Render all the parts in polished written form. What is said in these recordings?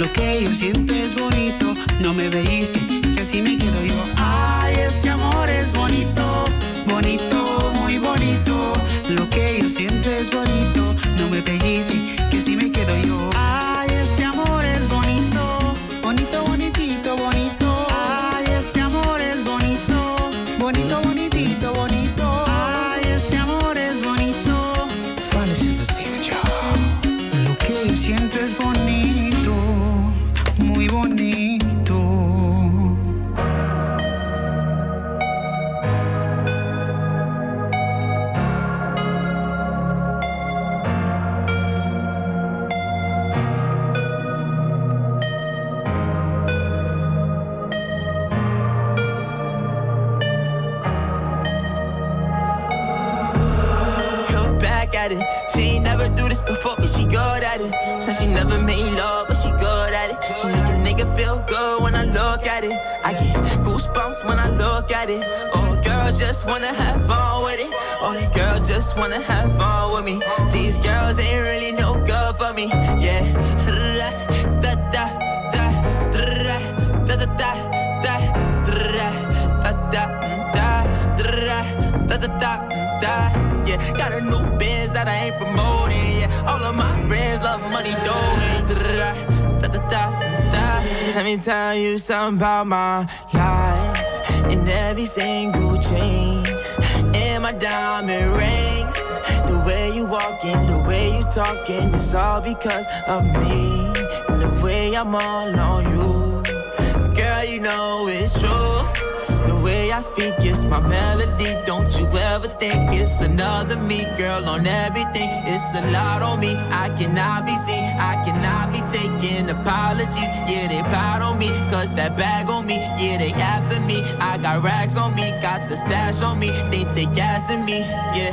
Lo que yo siento es bonito, no me veíste, que así me quedo yo. Ay, este amor es bonito, bonito, muy bonito. Lo que yo siento es bonito, no me pellizque, que así me quedo yo. Ay, este amor es bonito, bonito, bonitito, bonito. Ay, este amor es bonito, bonito, bonitito, bonito. Ay, este amor es bonito. Lo que yo siento es bonito, muy bonito. Look back at it. She ain't never do this before, but she good at it. Said she never made love, but she good at it. She make a nigga feel good when I look at it. I get goosebumps when I look at it. Oh, girl, just wanna have fun with it. Oh, the girl just wanna have fun with me. These girls ain't really no good for me. Yeah. Da da da da da da da da da da da da da da da da. Yeah, got a new biz that I ain't promoting. Yeah, all of my friends love money doing. Da da da da da. Let me tell you something about my life. And every single chain and my diamond rings. The way you walking, the way you talking, it's all because of me. And the way I'm all on you. Girl, you know it's true. The way I speak is my melody. Don't you ever think it's another me, girl, on everything. It's a lot on me. I cannot be seen. I cannot be taking apologies. Yeah, they proud on me. Cause that bag on me. Yeah, they after me. I got racks on me. Got the stash on me. Think they gassing me. Yeah.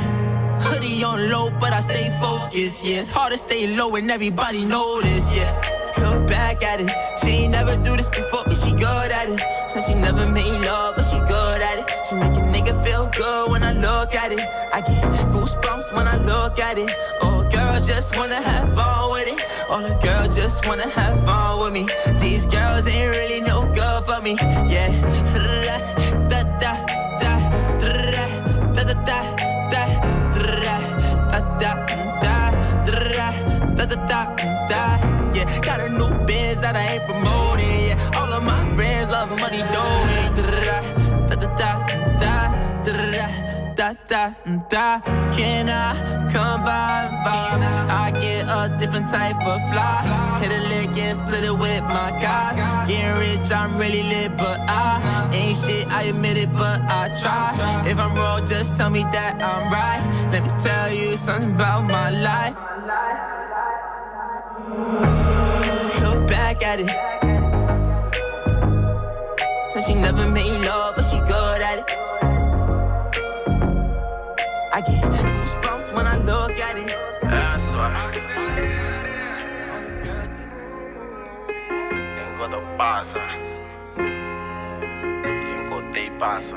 Hoodie on low, but I stay focused. Yeah, it's hard to stay low and everybody notice. Yeah. Look back at it. She ain't never do this before, but she good at it. Said she never made love, but she good at it. She make a nigga feel good when I look at it. I get goosebumps when I look at it. Oh, girl, just wanna have fun with it. All the girls just wanna have fun with me. These girls ain't really no good for me. Yeah. Da da da da da da da da da da da da da da da da. Yeah, got a new biz that I ain't promoting. Yeah, all of my friends love money doing. Da da da da da da da da da. Can I come by and vibe? I get a different type of fly. Hit a lick and split it with my guys. Getting rich, I'm really lit, but I ain't shit. I admit it, but I try. If I'm wrong, just tell me that I'm right. Let me tell you something about my life. Look back at it. Said she never made love, but she good at it. I get goosebumps when I look at it. Eso. Enquanto pasa. Enquanto pasa.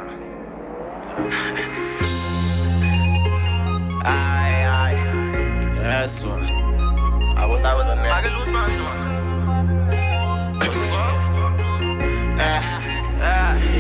Ai, ai. Eso. Abo tabata net. Paga luz pa mi, mas. Eh.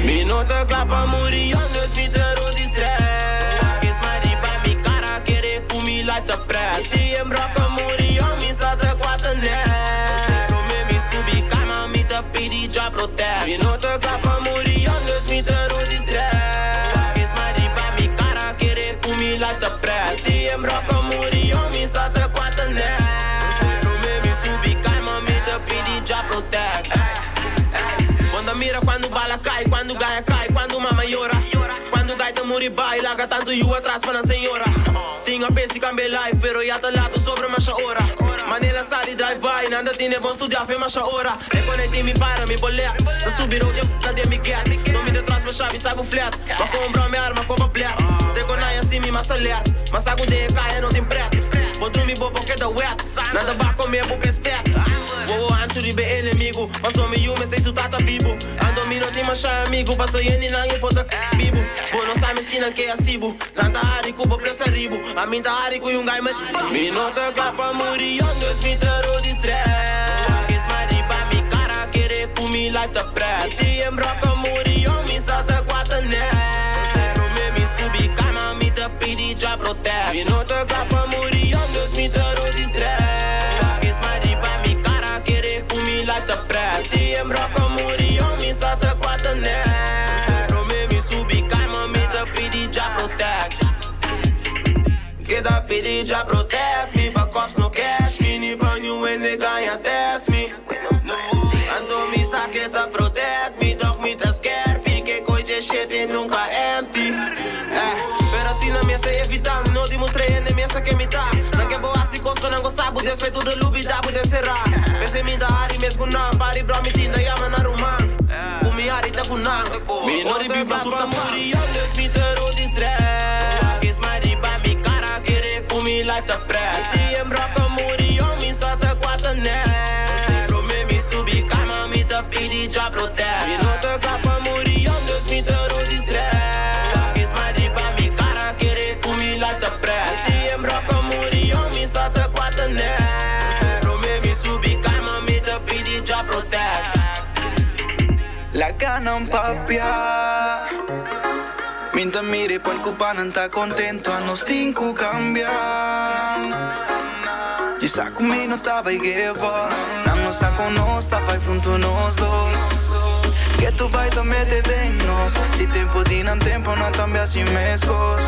Mi no ta kla pa muri, dus mi ta rond di stress. Kiss my riba mi cara, kere ku mi life ta pret. DM rock muri, mi sa ta kwata net. Prome mi subi kama, mi ta pidi Jah protect. Mi no ta kla pa muri, dus mi ta rond di stress. Kiss my riba mi cara, kere ku mi life ta pret. DM rock muri, mi sa ta kwata net. Prome mi subi kama, mi ta pidi Jah protect. Quando mira quando bala cai, quando gaia cai, quando mama llora. Quando gaita muri baila, tanto you atrás para senhora. Tinha pensi cambiar life, pero ya tá lato sobre masha hora. Manela sali drive by, nada tiene bom studiar, fe masha hora. E quando mi para, mi bolé. Da subir o da de mi get. Não me atrás, mas chave, sabe o flat. Ma comprar minha arma, compra black. Te con assim mi massa ler. Mas saco de caia não tem preto. Botro mi bobo que da wet. Nada ba comer, bo pestek. Vou ancho de be inimigo. Passou mi yume, sei su tata bibo. Ando mi no tem macha amigo. Passou yeni na ye foto bibo. Bo no sabe esquina que é sibu. Nanta hari kubo presa ribo. A min ta hari ku yung gai me. Mi no ta kla pa muri, dus mi ta ro di stress. Kiss my riba mi mi life ta pret. DM roka muri yong, mi sa ta kwata net. Zero me mi subi kama, mi ta pidi Jah protect. Mi no ta kla pa muri yong, dus mi ta rodi stress. Wak e smile riba mi kara, kere ku mi life ta pret. DM roka muri yong, mi sa ta kwata net. Zero me mi subi kama, mi ta pidi Jah protect. Keda pidi Jah protect mi, pa cops no catch me, ni pa niun hende gaña test mi. Anto mi sa ku e ta protect mi, toch mi ta skerpi, ke koi dje shit e nunca empty. Pero asina mi ta evita, no demostr'é hende mi sa ken mi ta. Nan ke bo hasi kos nan go sabu, despues tur lubida bo den sera. P'esei mi ta hari mes ku nan, pari bro mi tinda yama na ruman. Ku mi hari ta ku nan. Mi no ta kla pa muri yong, dus mi ta rodi stress. Wak e smile riba mi kara, kere ku mi life ta pret. DM roka muri yong, mi sa ta kwata net. Prome mi subi kama, mi ta pidi Jah protect. Mi no ta kla pa muri yong, dus mi ta rodi stress. Wak e smile riba mi kara, kere ku mi life ta pret. DM roka muri yong, mi sa ta kwata net. Prome mi subi kama, mi ta pidi Jah protect. Laga nan papia. Mi ta mira pa ku nan ta kontentu, nos tin ku kambia. I sa ku mi no ta bai give up. Nan no sa ku nos ta bai huntu nos dos. Ku tu bai ta mete den nos. Si tempu di nan tempu nan tambe asina meskos.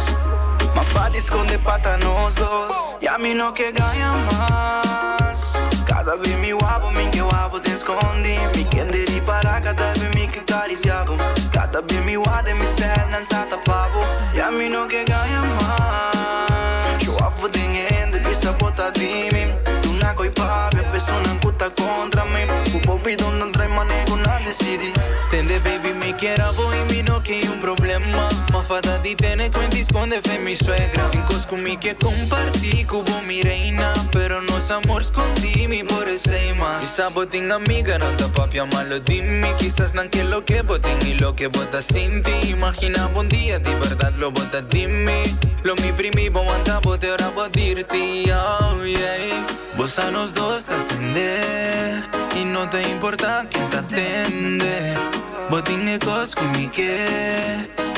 Ma pa di skonde pata nos dos. I ami no ke gaña mas. Kada bes mi wak bo, mi ke wak bo den skondi. Mi ke ripará kada bes mi ke karisiá bo. Kada bes mi wak den mi cel nan sa tapa bo. I ami no ke gaña mas. Show off den hende, bisa bo ta di mi. Tu na koi papia, personan ku ta kontra mi. Ku bo bidon nan mane ku nan disidí. Tende baby mi kier abo i mi no ke un problema. M'a fada di tene kuenta i skonde fo'i mi suegra. Tin kos ku mi ke kompartí ku bo mi reina. Pero nos amor skondí mi por esei mas. Mi sa bo tin amiga nan ta papia malu di mi. Kisas nan ke loke bo tin i loke bo ta sinti. Imaginá un dia di berdat lo bo ta di mi. Lo mi primi bo wanta bo te ora bo dirti. Oh yeah. Bo sa nos dos ta sende i no ta importá ken ta tende. Bo tin e kos ku mi ke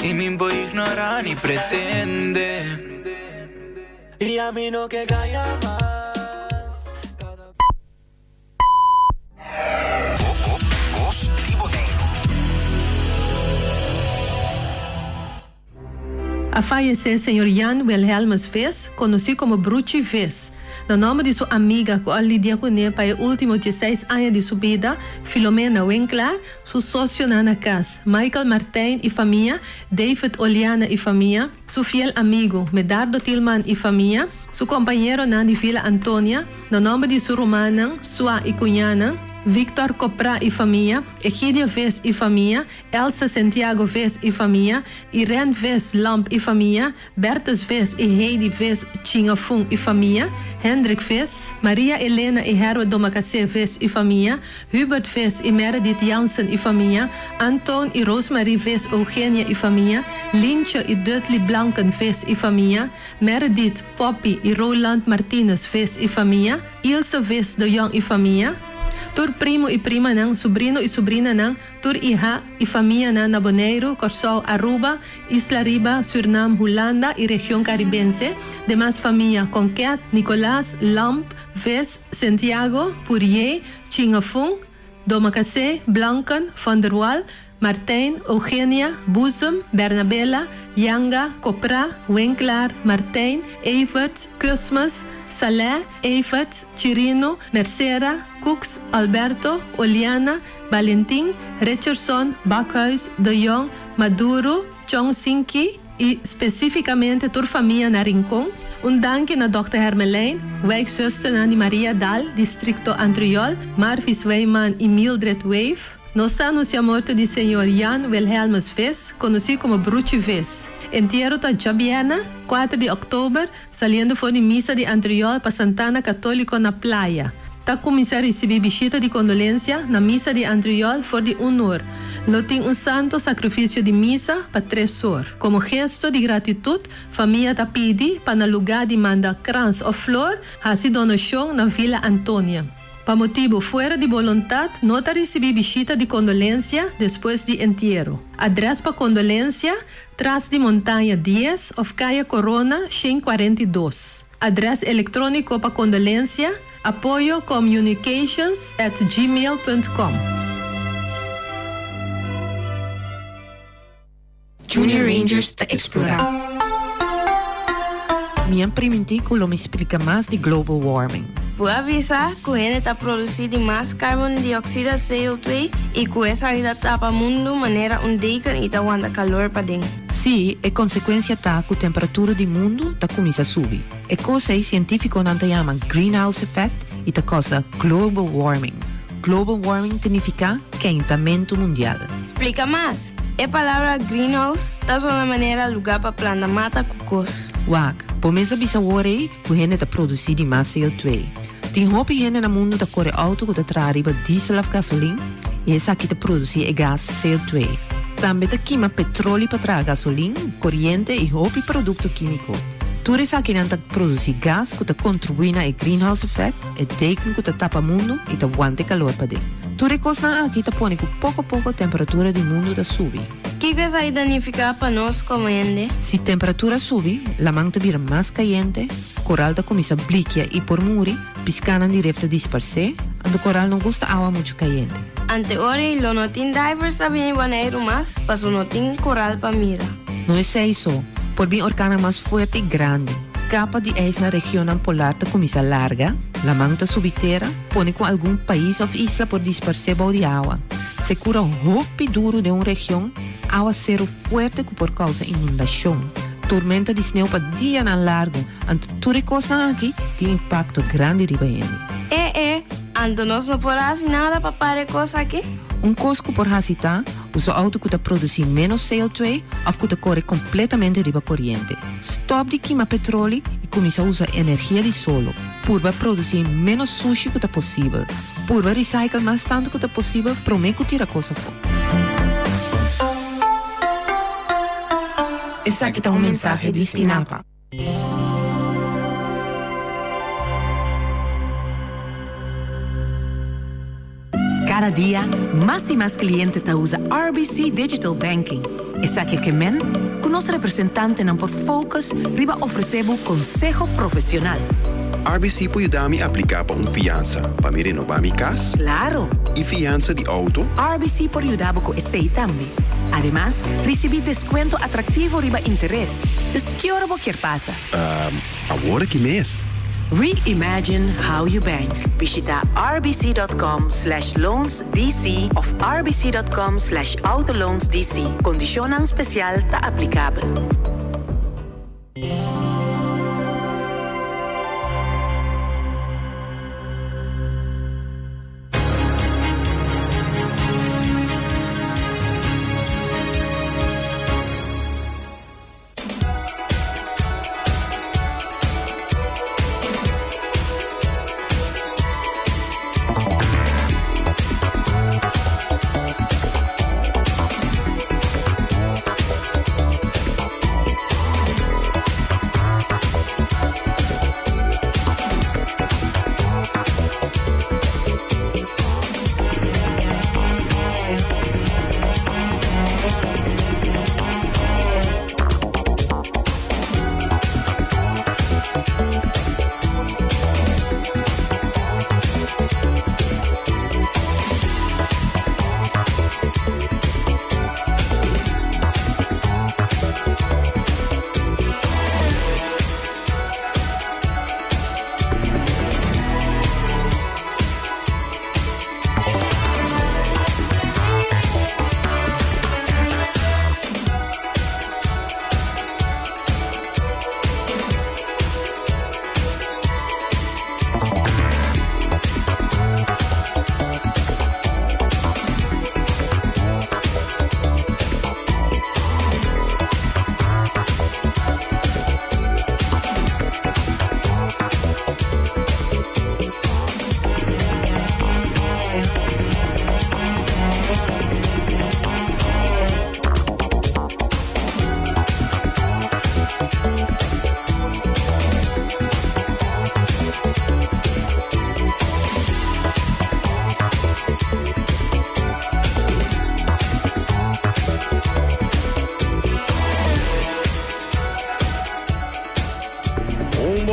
i mi n' por ignorá ni pretendé. I ami no ke gaña mas. Kada Bos di Boneiru. A fayesé señor Jan Wilhelmus Vis, konosí komo Bruchi Vis. Na nòmber di su amiga ku a lidia kuné pa e último dieseis aña di su bida, Filomena Winklaar, su sosionan na kas, Michael Martijn i famia, David Oliana i famia, su fiel amigu, Medardo Tilman i famia, su kompañeronan di Villa Antonia, na nòmber di su rumannan, sua i kuñanan, Victor Copra i famia, Egidio Vis i famia, Elsa Santiago Vis i famia, Irene Vis Lamp i famia, Bertus Vis i Heidi Vis Chingafun i famia, Hendrik Vis, Maria Elena i Herwet Domakasé Vis i famia, Hubert Vis i Meredith Jansen i famia, Antoon i Rosemarie Vis Eugenia i famia, Lintje i Dudley Blanken Vis i famia, Meredith, Poppy i Roland Martinus Vis i famia, Ilse Vis de Jong i famia, tur primo i primanan, subrino i subrinanan, tur iha i famianan na Boneiru, Kòrsou, Aruba, Isla Riba, Sürnam, Hulanda i region Karibense, demas famia Konket, Nicolas, Lamp, Vis, Santiago, Pourier, Chingafun, Domakasé, Blanken, Van der Wal, Martijn, Eugenia, Boezem, Bernabela, Janga, Copra, Winklaar, Martijn, Everts, Kusmus, Saleh, Everts, Chirino, Mercera, Cooks, Alberto, Oliana, Valentin, Richardson, Bakhuis, De Jong, Maduro, Chong Sinki i spesífikamente tur famia na Rincon. Un danki na Dòkter Hermelijn, wijkzusternan di Maria Dal, Distrikto Antriol, Marvis Wijman i Mildred Weef. Nos ta anunsiá morto di señor Jan Wilhelmus Vis, konosí komo Bruchi Vis. Entiero ta djabièrnè, kuater di òktober, saliendo for di misa di Antriol pa Santana Katóliko na Playa. Ta kuminsá risibí bishita di kondolensia na misa di Antriol for di un or. Lo tin un santo sakrifisio di misa pa tres or. Komo gesto di gratitut, famia ta pidi pa na lugá di manda krans òf flor, hasi donashon na Villa Antonia. Pa motibu fuera di boluntat no ta risibí bishita di kondolensia despues di entiero. Adrès pa kondolensia, Tras di Montaña dies òf Kaya Korona 142. Adrès elektróniko pa kondolensia, apoyocommunications at gmail punt com. Junior Rangers ta explora. Mi a priminti cu lo mi splica mas di global warming. Bo a bisa cu hende ta produci di mas carbon dioxide, CO2, y cu esaki ta tapa mundo manera un deken y ta wanta calor paden. Sí, e consecuencia ta cu temperatura di mundo ta cuminsa subi. E cos ey cientificonan ta yama greenhouse effect y ta causa global warming. Global warming ta nifica keintamento mundial. Splica mas! E palabra greenhouse ta sona manera lugá pa planta mata ku kos. Wak, bo mes a bisa wor ei ku hende ta produsí di mas CO2. Tin hopi hende na mundu ta kore outo ku ta traha riba diesel òf gasolin i esaki ta produsí e gas CO2. Tambe ta kima petroli pa traha gasolin, koriente i hopi produkto kímiko. Tur esakinan ta produsí gas ku ta kontribuí na e greenhouse effect, e deken ku ta tapa mundu i ta wanta e kalor paden. Tur e kosnan aki ta pone ku poko poko temperatura di mundu ta subi. Kiko esaki ta nifiká pa nos komo hende? Si temperatura subi, laman ta bira mas kayente, koral ta kuminsá blikia i por muri, piskánan di ref ta disparsé, anto koral no gusta awa muchu kayente. Ante ora ei lo no tin divers ta bini Boneiru mas, paso no tin koral pa mira. No esei so, por bin orkannan mas fuerte i grandi. Kapa di ijs na regionnan polar ta kuminsá larga, laman ta subi tera, pone ku algun pais òf isla por disparsé bou di awa. Sekura hopi duru den un region, awaseru fuerte ku por kousa inundashon, tormenta di sneu pa dianan largu, anto tur e kosnan aki tin impakto grandi riba hende. E e, anto nos no por hasi nada pa para e kos aki? Un kos ku por hasi ta usa outo ku ta produsí ménos CO2 òf ku ta kore kompletamente riba koriente. Stòp di kima petroli i kuminsá usa energia di solo. Purba produsí ménos sushi ku ta posibel. Purba recycle mas tantu ku ta posibel promé ku tira kos afó. Esaki ta un mensahe di Stinapa. Kada dia, mas i mas kliente ta usa RBC Digital Banking. Esaki ke men ku nos representantenan por focus riba ofresé bo konseho profesional. RBC por yuda mi apliká pa un fiansa pa mi renobá mi kas? Klaro! I fiansa di outo? RBC por yuda bo ku esei tambe. Ademas, risibí deskuento atraktivo riba interes. Dus ki ora bo kier pasa? Ehm, awor aki mes. Reimagine how you bank. Bishita rbc.com/loansdc of rbc.com/autoloansdc. Kondishonnan spesial ta aplikabel.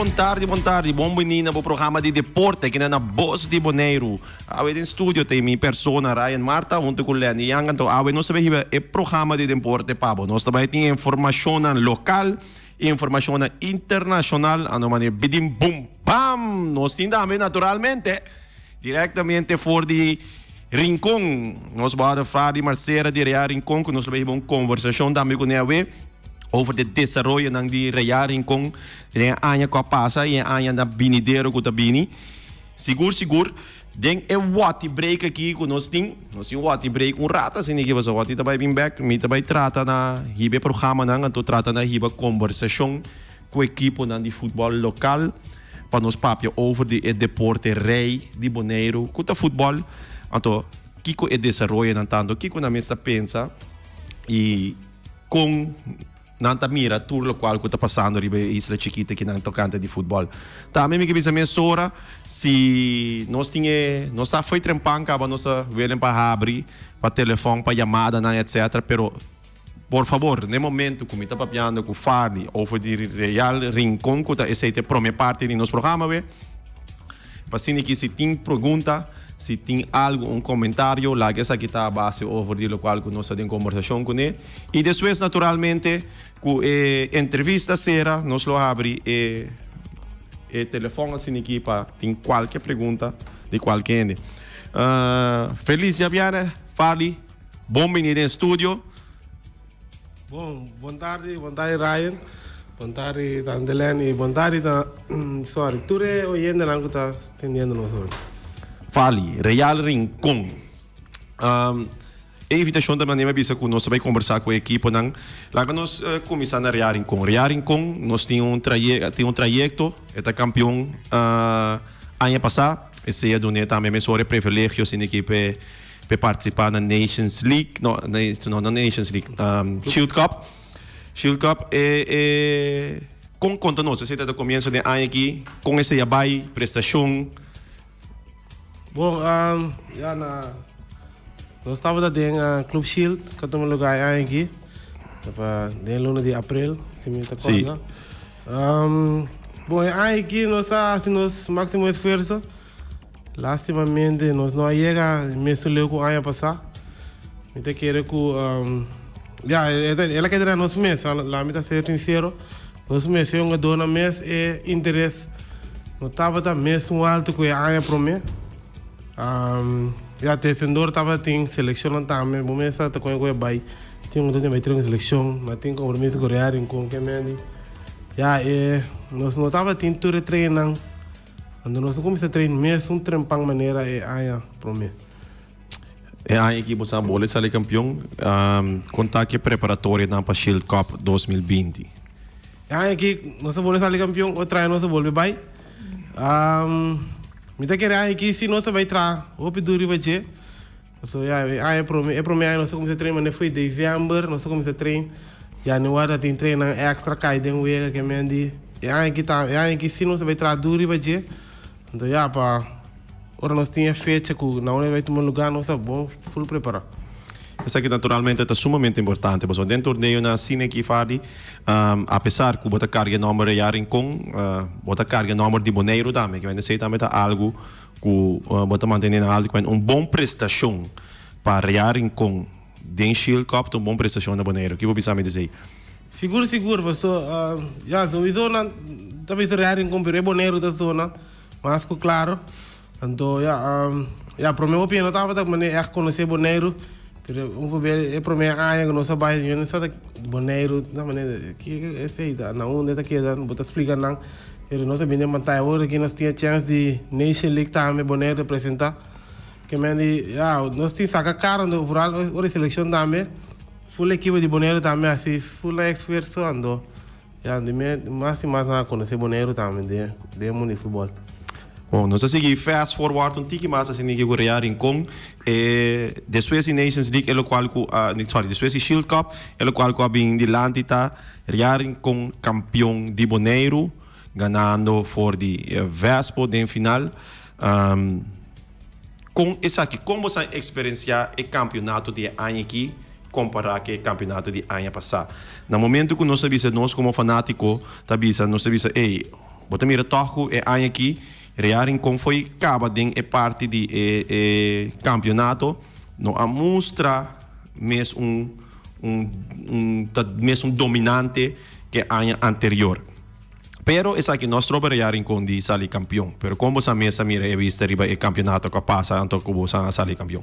Bon tardi, bon tardi. Bon bini na bo programa di deporte aki na Bos di Boneiru. Awe den studio ta mi persona Ryan Marta hunto ku Lenny Yang. Anto awe nos ta bai hiba e programa di deporte pa bo. Nos ta bai tin informashonnan lokal i informashonnan internashonal. Anto manera bidim bum bam! Nos tin tambe naturalmente direktamente for di Rincon. Nos bo Fadi Marcera di Real Rincon ku nos ta bai hiba un konversashon tambe kuné awe. Over di desaroyonan di Real Rincon den e aña ku a pasa i e aña na binidero ku ta bini. Sigur sigur den e wòti break aki ku nos tin, nos tin wòti break un rato asina aki pasobra wòti ta bai bin bèk, mi ta bai trata na hiba e programanan anto trata na hiba kombersashon ku ekiponan di futbòl lokal pa nos papia over di e deporte rei di Boneiru ku ta futbòl. Anto kiko e desaroyonan ta anto kiko nan mes ta pensa i. Kon nan ta mira tur lokual ku ta pasando riba e isla chikito akinan tokante di futbòl. Tambe mi ke bisa mesora si nos tin e nos ta fo'i trempan kaba nos ta welen pa habri pa telefòn pa yamadanan etcetera pero por fabor n'e momento ku mi ta papiando ku Farley over di Real Rincon ku ta esei ta e prome parti di nos programa awe. Pa asina ki si tin pregunta, si tin algu, un komentario, laga esaki ta a base over di lokual ku nos ta den kombersashon kuné. I despues naturalmente ku e entrevista sera nos lo habri e e telefòn asina ki pa tin kualke pregunta di kualke hende. Felis djabièrnè, Farley, bon bini den studio. Bon, bon tardi, bon tardi Ryan, bon tardi Tante Len y bon tardi ta, sorry, tur e oyentenan cu ta tendiendo nos hoy. Fali, Real Rincon. E invitacion ta manera mi a bisa cu nos ta bay conversa cu e ekiponan. Laga nos cuminsa na Real Rincon. Real Rincon nos tin un traye tin un trayecto, e ta campeon aña pasa, esey a dun'e tambe mesora e privilegio asina ki p'e P'e partisipá na Nations League, no, no na Nations League, Shield Cup. Shield Cup e e kon konta nos esei ta ta komienso den aña aki, kon esei a bai, prestashon? Bon, ya na nos tabata den Club Shield ku a tuma lugá e aña aki, ta den luna di aprel, si mi ta kòrda. Bon, e aña aki nos a hasi nos máksimo esfuerso. Lastimamente nos no a yega mesun leu ku aña pasá. Mi ta kere ku ya el a keda na nos mes, laat mi ta ser sinsero, nos mes e hungadónan mes e interes no tabata mesun alto ku e aña promé. Ya Tesendor tabatin selekshonnan tambe, bo mes sa ta kon ku e bai, tin hungadó ku bai train selekshon, nan tin kompromiso ku Real Rincon ke mendi. Ya e nos no tabatin tur e trainnan. Anto nos a kuminsá train mesun trempan manera e aña promé. E aña aki boso a bole sali kampion. Kon ta ki preparatorionan pa Shield Cup 2020? E aña aki nos a bole sali kampion, otro aña nos a bolbe bai. Mi ta kere aña aki si nos a bai traha hopi duru riba dje. Pasobra ya e aña promé, e promé aña nos a kuminsá train manera foi desèmber nos a kuminsá train, yanüari ta tin trainnan èkstra kai den wega ke men di e aña aki ta e aña aki si nos a bai traha duru riba dje, anto ya pa ora nos tin e fecha ku na unda e bai tuma lugá nos ta bon ful prepará. Esaki naturalmente ta sumamente importante pasobra den torneonan asina aki Fardy apesar ku bo ta karga e nòmber Real Rincon bo ta karga e nòmber di Boneiru tambe, kimente esei tambe ta algu Ku bo ta mantene na alto ku un bon prestashon pa Real Rincon den Shield Cup ta un bon prestashon na Boneiru. Ki bo bisa mi di esei? Sigur sigur paso ya souiso nan ta bisa Real Rincon pero e Boneiru ta sona mas ku klaro. Anto ya ya prome hopi no tabata manera ègt konosé Boneiru pero un forbel e prome aña ku nos a bai yo no sa ta Boneiru na manera ki esei ta na unda e ta keda bo ta splika nan. Pero nos a bini den pantaya awor aki nos tin e chèns di Nation League tambe Bonaire representá. Ke men di ya nos tin saka kara anto vooral ora e selekshon tambe full ekipo di Bonaire tambe a hasi full nan esfuerso anto ya di mi mas i mas nan a konosé Bonaire tambe den den e mundo di futbòl. Bon, nos a sigui fast forward un tiki mas asina ki ku Real Rincon e despues di Nations League e lokual ku a sorry despues di Shield Cup e lokual ku a bin dilanti ta Real Rincon kampion di Boneiru ganando for di Vespo den final. Kon esaki, kon boso a eksperensiá e kampionato di e aña aki kompará ku e kampionato di aña pasá? Na momento ku nos ta bisa nos komo fanátiko ta bisa nos ta bisa ey. Bo ta mira tòg ku e aña aki Real Rincon foi kaba den e parti di e e kampionato no a mustra mes un un un ta mes un dominante ke aña anterior. Pero esaki no a stroba Real Rincon di sali kampion. Pero kon bo sa mes a mira e bista riba e kampionato ku a pasa anto ku bo sa a sali kampion?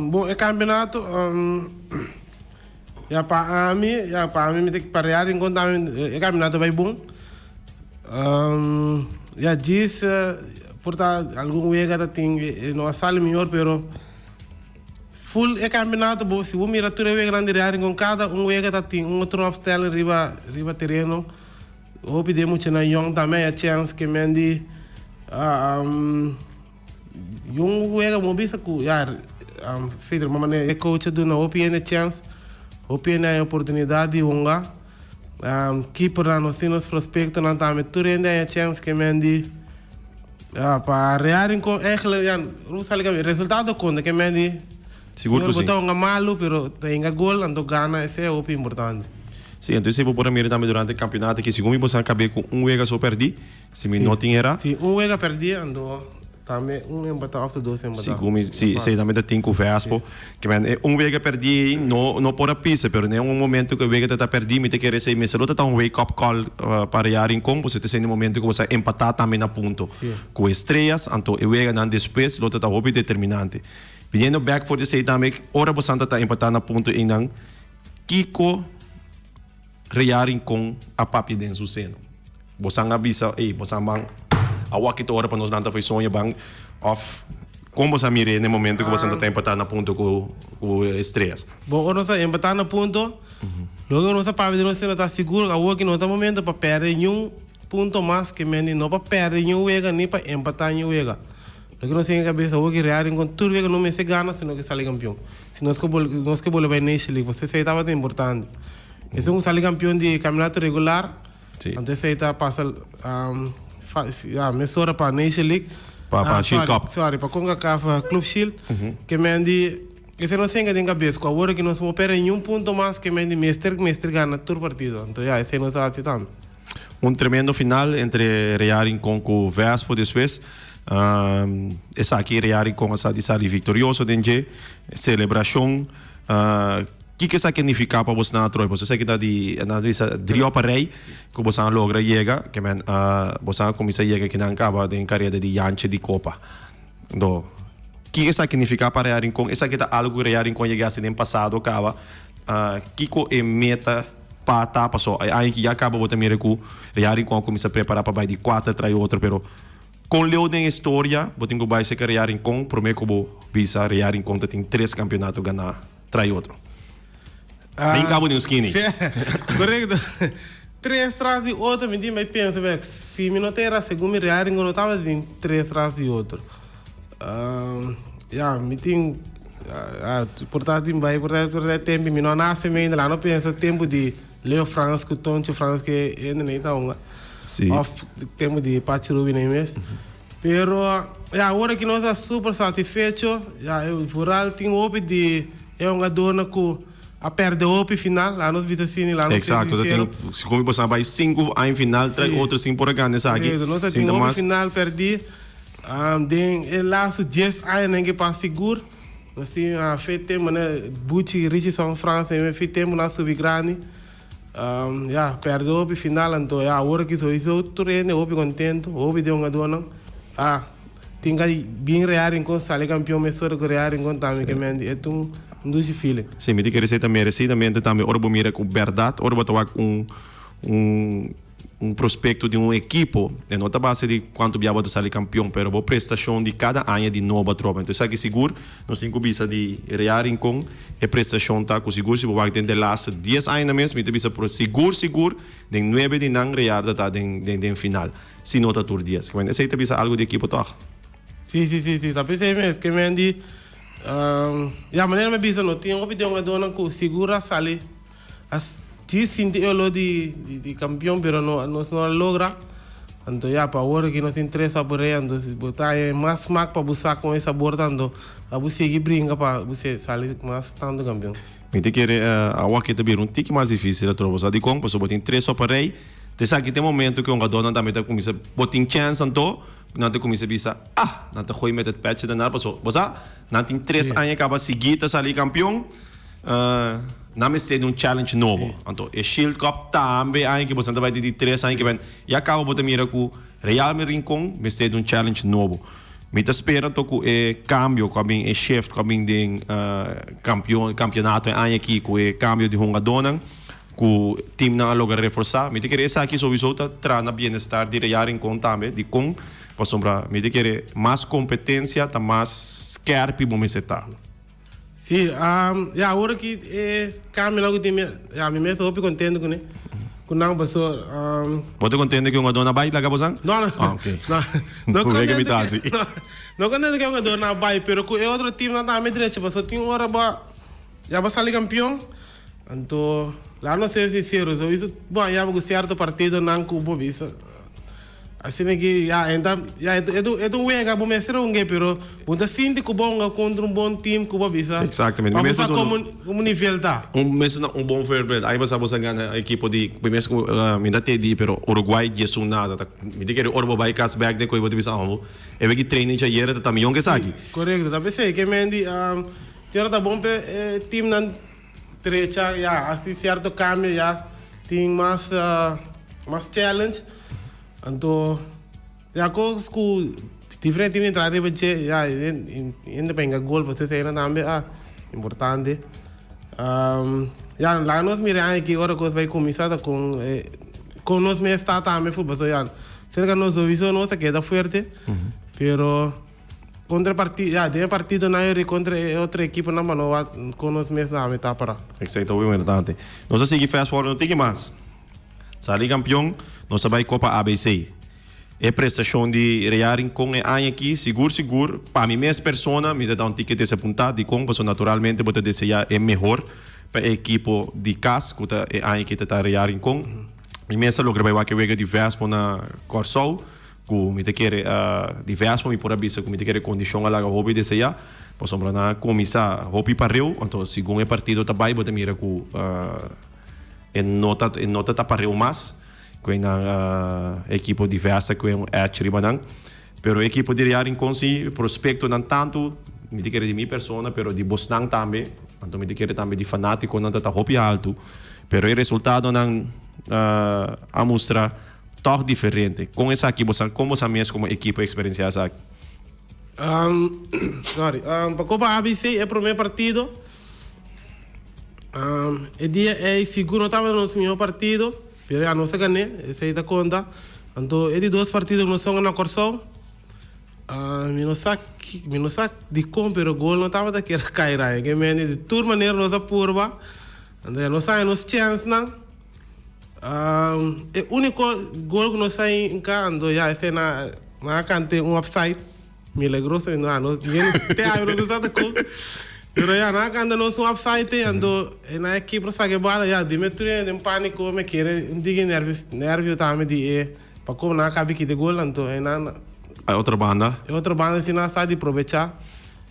Bon e kampionato ya pa ami ya pa ami mi ta pa Real Rincon tambe e kampionato bai bon ya djis por ta algun wega ta tin no a sali mihor pero ful e kampionato bo si bo mira tur e weganan di Real Rincon kada un wega ta tin un otro opstelling riba riba tereno hopi di e muchanan yong tambe a haya chèns ke men di. Yung wega bo bisa ku ya Federer ma manera e coach a duna hopi hende chèns, hopi hende haña oportunidat di hunga. Keepernan nos tin nos prospektonan tambe tur hende haña chèns ke men di ya pa Real Rincon eigenlijk ya Ruth sali kami resultado konta ke men di Sigur ku bo si. ta hunga malu pero ta hinga gol anto gana esei a hopi importante. Si, entonces bo por a mira tambe durante e kampionato aki segun mi bo sa kab'é ku un wega so pèrdí. Si mi no tin era. Si un wega perdí anto tambe un empatá òf ta dos empatá. Si ku mi si esei tambe ta tin ku Vespo. Ke men e un wega perdí ei no no por a pisa pero den un momento ku e wega ta ta perdí mi ta kere esei mester lo ta ta un wake up call pa Real Rincon pasobra ta esei den momento ku bo sa empatá tambe na punto ku Estrellas anto e weganan despues lo ta ta hopi determinante. Biniendo bek for di esei tambe ora bo san ta ta empatá na punto einan kiko Real Rincon a papia den su seno. Bosan a bisa, ey, bosan ban awor ki ta ora pa nos lanta fo'i soño ban of kon bosan a mir'é na e momento ku bosan ta ta empatá na punto ku ku Estrellas? Bon, ora nos a empatá na punto, loke nos a papia den nos seno ta sigur awor ki no ta momento pa pèrdè niun punto mas ke mende no pa pèrdè niun wega ni pa empatá niun wega. Loke nos tin den kabesa awor ki Real Rincon tur wega no mester gana sino ke sali kampion. Si nos ke nos ke bolbe bai Nation League pasobra esei tabata importante. Esun ku sali kampion di kampionato regular, anto esei ta pasa ya mesora pa Nation League. Pa pa Shield Cup. Sorry, pa Concacaf Club Shield. Ke men di esei no senga den kabes ku awor aki nos no perde niun punto mas ke men di mester mester gana tur partido. Anto ya esei nos a hasi tambe. Un tremendo final entre Real Rincon ku Vespo despues. Esaki Real Rincon a sa di sali viktorioso den dje selebrashon. Kiko esaki a nifiká pa bosnan atrobe? Boso esaki ta di nan ta bisa dri òp a rei ku bosan a logra yega ke men bosan a kuminsá yega kinan kaba den kareda di Jantje di Kopa. Anto kiko esaki nifiká pa Real Rincon? Esaki ta algu ku Real Rincon yega hasi den pasado kaba? Kiko e meta pa ta? Paso e aña ki ya kaba bo ta mira ku Real Rincon a kuminsá prepará pa bai di kuater trai otro pero kon leu den e storia bo tin ku bai serka Real Rincon promé ku bo bisa Real Rincon ta tin tres kampeonato ganá? Trai otro. Bin cabo di un skinny. Correcto. Tres tras di otro mi tin bai pensa bek si mi no ta era segun mi rearing no tabata tin tres tras di otro. Ya mi tin por ta tin bai por ta por ta tempo mi no a nace ainda la no pensa tempo di Leo Frans cu Toncho Frans ke hende nei ta hunga. Of tempo di Pachi Ruby nei mes. Pero ya awor aki nos ta super satisfecho, ya e vooral tin hopi di e hungadornan ku a perde hopi final, laga nos bisa asina, laga nos ser Exacto, ta sincero. tin, segun mi por sa bai sinku aña final trai otro sin por a gana esaki, Correcto, nos a sin tin ta hopi mas. final perdi den e laatste dies añanan ke pas sigur nos tin fe tempo manera Buchi Richardson Frans e fe tempo nan a subi grandi. Ya, perde hopi final anto ya awor aki sowiso tur hende hopi contento, hopi di hungadornan a tin ka bin Real Rincon sali campeon mesora cu Real Rincon tambe ke men di e ta un dushi feeling. Si, mi ta kere esei ta merecidamente tambe ora bo mira cu berdad ora bo ta wak un un un prospecto di un ekipo e no ta base di cuanto bia bo ta sali campeon pero bo prestacion di cada aña di nobo atrobe entonces esaki sigur nos tin cu bisa di Real Rincon e prestacion ta cu sigur si bo wak den de laatste dies añanan mes mi ta bisa por sigur sigur den nuebe di nan Real ta ta den den final si no ta tur dies esey ta bisa algo di ekipo toch? Si si si si ta pesey mes ke men di ya manera mi a bisa no tin hopi di hungadornan cu sigur a sali. A djis sinti e olor di di kampion pero no nos no a logra. Anto ya pa awor aki nos tin tres saborea anto si bo ta haña mas smak pa bo sa kon e sabor ta anto pa bo sigui bringa pa bo sali mas tantu kampion. Mi ta kere awor aki ta bira un tiki mas dificil atrobe. Sa dikon? Pasobra bo tin tres sopa rei. Ta esaki ta e momento ku e hungadónan tambe ta kuminsá bo tin chèns anto nan ta kuminsá bisa ah nan ta gooi met het petje daarna paso bo sa nan tin tres aña kaba sigui ta sali kampion nan mester di un challenge nobo anto e Shield Cup tambe aña ki boso ta bai di tres aña ki bai ya kaba bo ta mira ku Real Rincon mester di un challenge nobo. Mi ta spera anto ku e kambio ku a bin e shift ku a bin den kampion kampionato e aña aki ku e kambio di hungadónan ku timnan a logra reforsá. Mi ta kere esaki souiso ta traha na bienestar di Real Rincon tambe. Dikon? Pasobra mi ta kere mas kompetensia ta mas skèrpi bo mester ta. Sí, ya awor aki e kambionan ku tin mi, ya mi mes ta hopi kontento kuné, ku nan paso. Bo ta kontento ku e hungadónan a bai laga bo san? No, no. Ah, ok. No, no Ku wega mi kontento ta hasi. no, no kontento ku e hungadónan a bai, pero ku e otro timnan tambe drecha paso tin ora bo a, ya bo a sali kampion, anto laga nos ser sinsero, souiso bo a yaba ku sierto partidonan ku bo bisa. Asina ki ya e ta ya e ta e ta un wega bo mester hunga pero bo ta sinti ku bo hunga kontra un bon team ku bo bisa Exactamente. pa Mi bo mester sa duna komo komo nivel ta. Un mester duna un bon voorbeeld. Aña pasá bo sa gana ekipo di mi mes ku mi ta tedi pero Uruguay diesun nada ta mi ta kere ora bo bai kas bek den koe bo ta bisa amo e weki training djayer ta ta miyon ke esaki. Korekto ta p'esei ke men di tin ora ta bon p'e e teamnan drecha ya hasi sierto kambio ya tin mas mas challenge. Anto ya kos ku diferente team entra riba dje ya hende pa hinka gol pasobra esei tambe a importante. Ya laga nos mira e aña aki ora kos bai kuminsá ta kon kon nos mes ta tambe futbol pasobra ya serka nos souiso nos a keda fuerte pero kontra partido ya den e partidonan yori kontra e otro ekiponan pa no wak kon nos mes tambe ta pará. Esei ta hopi importante. Nos a sigui fast forward un tiki mas. Sali kampion, nos a bai Kopa ABC. E prestashon di Real Rincon e aña aki, sigur sigur, pa mi mes persona, mi ta da un tiki desapuntá. Dikon? Pasobra naturalmente bo ta deseá e mehor pa e ekipo di kas, ku ta e aña aki ta ta Real Rincon. Mi mes a logra bai wak e wega di Vespo na Kòrsou, ku mi ta kere di Vespo mi por a bisa ku mi ta kere kondishon a laga hopi deseá, pasobra nan a kuminsá hopi pareu, anto segun e partido ta bai bo ta mira ku. E no ta e no ta ta pareu mas ku e nan ekipo di Vesta ku e un edge riba nan. Pero e ekipo di Real Rincon si prospektonan tantu mi ta kere di mi persona pero di bosnan tambe anto mi ta kere tambe di fanatikonan ta ta hopi haltu pero e resultadonan a mustra tòg diferente. Kon esaki bo sa kon bo sa mes komo ekipo eksperensiá esaki? Sorry pa Kopa ABC e promé partido. E dia ei sigur no tabata nos mihó partido, pero ya nos a gané, esei ta konta. Anto e di dos partido ku nos a hunga na Kòrsou, mi no sa mi no sa dikon pero gol no tabata kier kai Ryan. Ke mende di tur manera nos a purba, anto ya nos a haña nos chènsnan. E úniko gol ku nos a hinka, anto ya esei nan a kant'é un offside. Milagroso no no te awe no sa ta kon pero ya nan a kanta nos un offside anto e nan e keeper saka e bala ya dime tur hende den paniko me kere un tiki nervios nervio tambe di e pa como nan a kabi kita e gol anto e nan E otro banda. E otro banda si nan a sa di probecha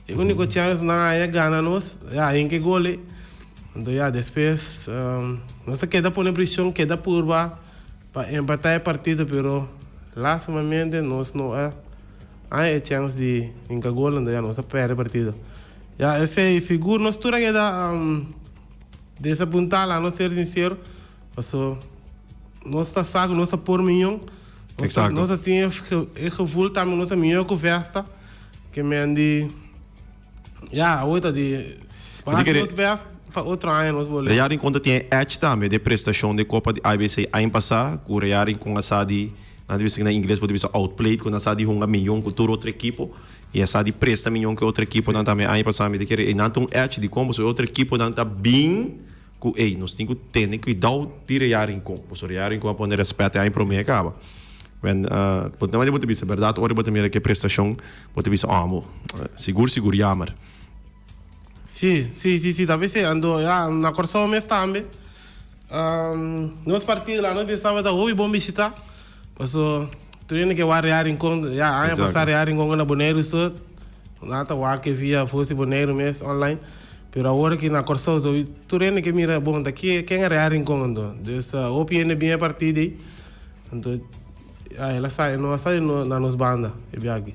e uniko chance nan a haya gana nos ya hinka e gol ei anto ya despues nos a keda pone presion keda purba pa empata e partido pero lastimamente nos no a Ai e chèns di hinka gol anto ya nos a pèrdè partido. Ya esei sigur nos tur a keda desapuntá laga nos ser sinsero paso nos ta sa ku nos ta por miyon. Exacto. Nos a tin e gevoel tambe ku nos ta mihó ku Vesta ke men di ya awor ta di Bo tin hasi nos bèst pa otro aña nos bolbe. Real Rincon ta tin e edge tambe den prestashon den Kopa di IBC aña pasá ku Real Rincon a sa di Nan ta bisa na ingles bo ta bisa outplayed ku nan sa di hunga miyon ku tur otro ekipo i a sa di presta miyon ku e otro ekiponan tambe aña pasá mi ta kere ei nan ta un edge dikon pasobra e otro ekiponan ta bin ku ei nos tin ku tene kuidou di Real Rincon pasobra Real Rincon a pone rèspèt e aña promé a kaba wen bo ta bo ta bisa bèrdat ora bo ta mira ke prestashon bo ta bisa amo sigur sigur yamer. Si si si si ta bisa anto ya na Kòrsou mes tambe. Nos partido la nos pensaba ta hopi bon bishita paso tur hende ke wak Real Rincon ya aña pasa Real Rincon na Boneiru so nan ta wak via Voz di Boneiru mes online pero awor aki na Kòrsou so tur hende ke mira bon ta ken a Real Rincon anto dus hopi hende bin e partido ei. Anto ya el a sa no a sali na nos banda e biaha aki.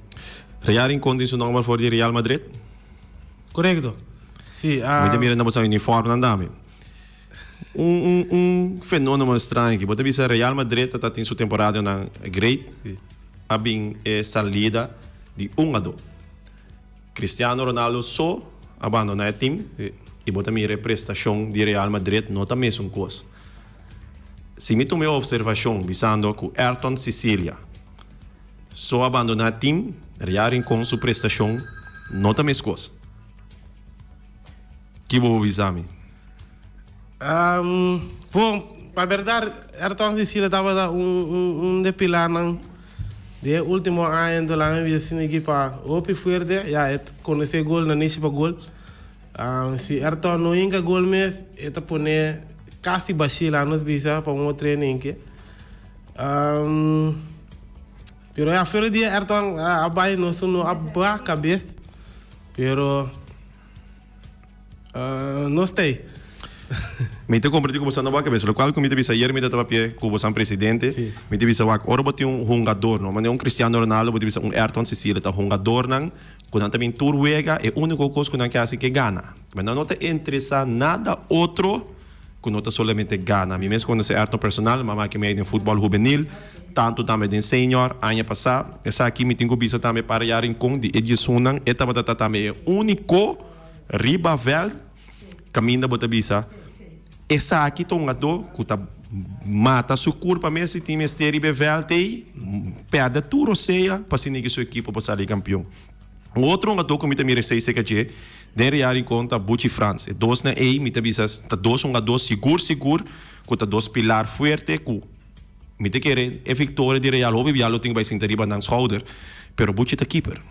Real Rincon tin su nomber for di Real Madrid? Korekto. Si. Mi ta mira na boso uniformnan tambe. Un un un fenómeno straño aki. Bo ta bisa Real Madrid ta tin su temporadanan great. A bin e salida di un hungadó. Cristiano Ronaldo so a bandona e team y bo ta mira e prestacion di Real Madrid no ta mesun cos. Si mi tuma e observacion bisando cu Ayrton Cicilia so a bandona e team, Real Rincon su prestacion no ta mescos. Ki bo por bisa mi? Bon, pa berdad Ayrton Cicilia tabata un de pilarnan Den e ultimo aña Dolan a bira asina ekipa hopi fuerte, ya e konosé gol na nishi pa gol. Si Ayrton no hinka gol mes e ta pone kasi bashí laga nos bisa pa un otro hende hinke. Pero ya fuera di Ayrton a bai nos no a baha kabes pero. No stay. Mi ta komprendí ku boso no wak kabes. Lokual ku mi ta bisa ayer mi ta papia ku bosan presidente. Mi ta bisa wak ora bo tin un hungador no manera un Cristiano Ronaldo bo ta bisa un Ayrton Cecilia ta hungadornan ku nan ta bin tur wega e úniko kos ku nan ke hasi ke gana. Nan no ta interesá nada otro ku no ta solamente gana. Mi mes konosé Ayrton personal, mama ke mi a den futbòl hubenil, tantu tambe den senior aña pasá. Esaki mi tin ku bisa tambe para ya Rincon di e diesunnan e tabata ta tambe e úniko riba vèlt kaminda bo ta bisa esaki ta un hungadó ku ta mata su kurpa mes si tin mester riba e vèlt ei, pèrdè tur osea pa asina ki su ekipo por sali kampion. Un otro hungadó ku mi ta mira esei serka dje den Real Rincon ta Buchi Frans. E dosnan ei mi ta bisa ta dos hungadó sigur sigur ku ta dos pilar fuerte ku mi ta kere e viktoria di Real hopi bia lo tin ku bai sinta riba nan schouder pero Buchi ta keeper.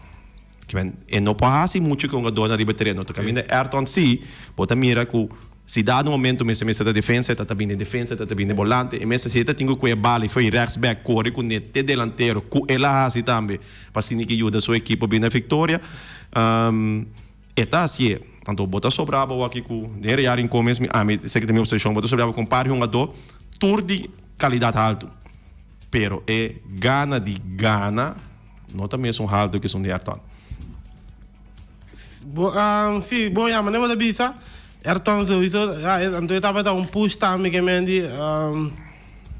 Kimen e no por hasi muchu ku hungadónan riba e tereno. Ta kaminda Ayrton si bo ta mira ku si dado momento mester mester ta defensa e ta ta bin den defensa e ta ta bin den bolante e mester si e ta tin ku kue e bala i fo'i rechtsback kore kuné te delantero ku el a hasi tambe. Pa asina ki yuda su ekipo bini na viktoria. E ta hasié. Anto bo ta sobra bo aki ku den Real Rincon mes mi ami esaki ta mi observashon bo ta sobra bo ku un par di hungadó tur di kalidat haltu. Pero e gana di gana no ta mesun haltu ku esun di Ayrton. Bo si bon ya manera bo ta bisa Ayrton souiso anto e tabata un push tambe ke men di.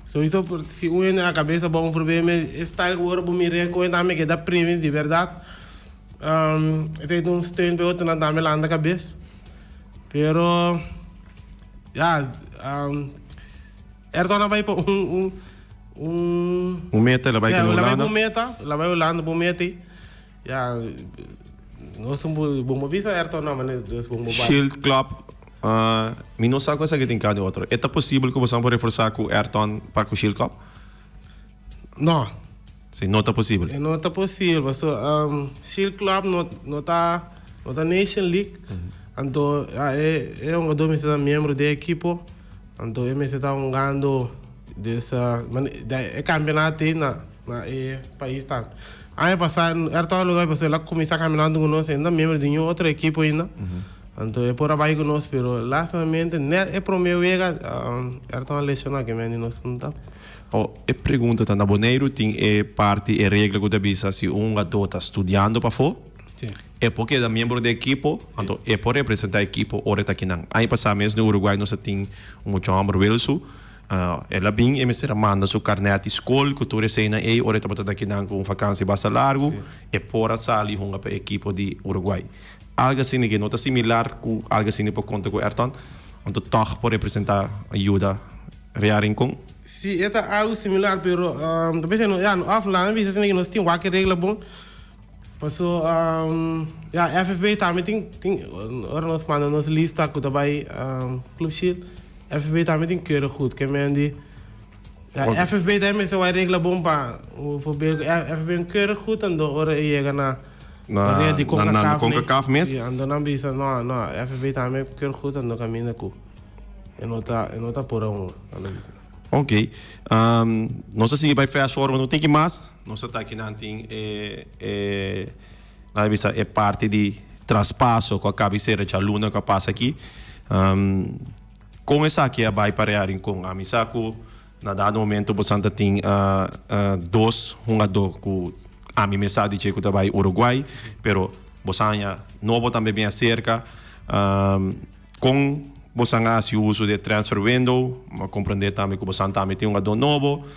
Souiso por si un hende a cabeza bon voorbij me e style cu ora bo mira cu hende tambe keda primi di berdad esey ta un steun pa e otronan tambe lanta cabes pero ya Ayrton a bay pa un un un Un meta el a bay cu Holanda. El a bay pa un meta el a bay Holanda pa un meta ey ya nos un bo bo bisa Ayrton no manera dus bo bo bay. Shield Club Mi no sa ku esaki tin ka di otro. E ta posibel ku boso por reforsá ku Ayrton pa ku Shield Cup? No. Si, no ta posibel. E no ta posibel pasobra Shield Club no no ta no ta Nation League. Anto ya e e hungadó mester ta miembro di e ekipo. Anto e mester ta hungando des e kampeonato ei na na e pais tambe. Aña pasá Ayrton a logra pasobra el a kuminsá kaminando ku nos e no ta miembro di niun otro ekipo ainda. Anto e por a bai ku nos pero lastimamente net e prome wega Ayrton a lesiona ke men di nos no ta. Awor e pregunta ta na Boneiru tin e parti e regla ku ta bisa si un hungadó ta studiando pafó e por keda miembro di ekipo anto e por representa ekipo ora e ta kinan. Aña pasá mes den Uruguay nos a tin un mucha hòmber Wilsu el a bin e mester a manda su karnèt di skol ku tur eseinan ei ora e tabata ta kinan ku un fakansi basta largu e por a sali hunga pa e ekipo di Uruguay. Algo asina ke no ta similar ku algo asina por konta ku Ayrton, anto tòg por representá yuda Real Rincon. Si, e ta algo similar, pero ta bisa no, ya, no òf laga mi bisa asina ke nos tin wak e regla bon, paso ya FFB tambe tin tin ora nos manda nos lista ku ta bai Club Shield, FFB tambe tin keurig goed, ke men di ya FFB tambe mester wak e regla bon pa bijvoorbeeld FFB un keurig goed anto ora e yega na. Na, Area di na, na CONCACAF, CONCACAF mes. Sí, anto nan bisa, no, no, FFB tambe keur goed anto caminda cu e no ta, e no ta por aun, nan ta bisa. Ok. Um, nos ta sigui bay fast forward, no tin ki mas. Nos ta aki nan tin e, e, nan ta bisa e parti di traspaso cu a cabi sera djaluna cu a pasa aki. Um, con esaki a bay pa Real Rincon? Ami sa cu. Na dado momento bosan ta tin dos hungadó ku ami mes sa di dje ku ta bai Uruguay, pero bosan haña nobo tambe bien aserka. Kon bosan a hasi uso di e transfer window? Mi a komprendé tambe ku bosan tambe tin hungadó nobo.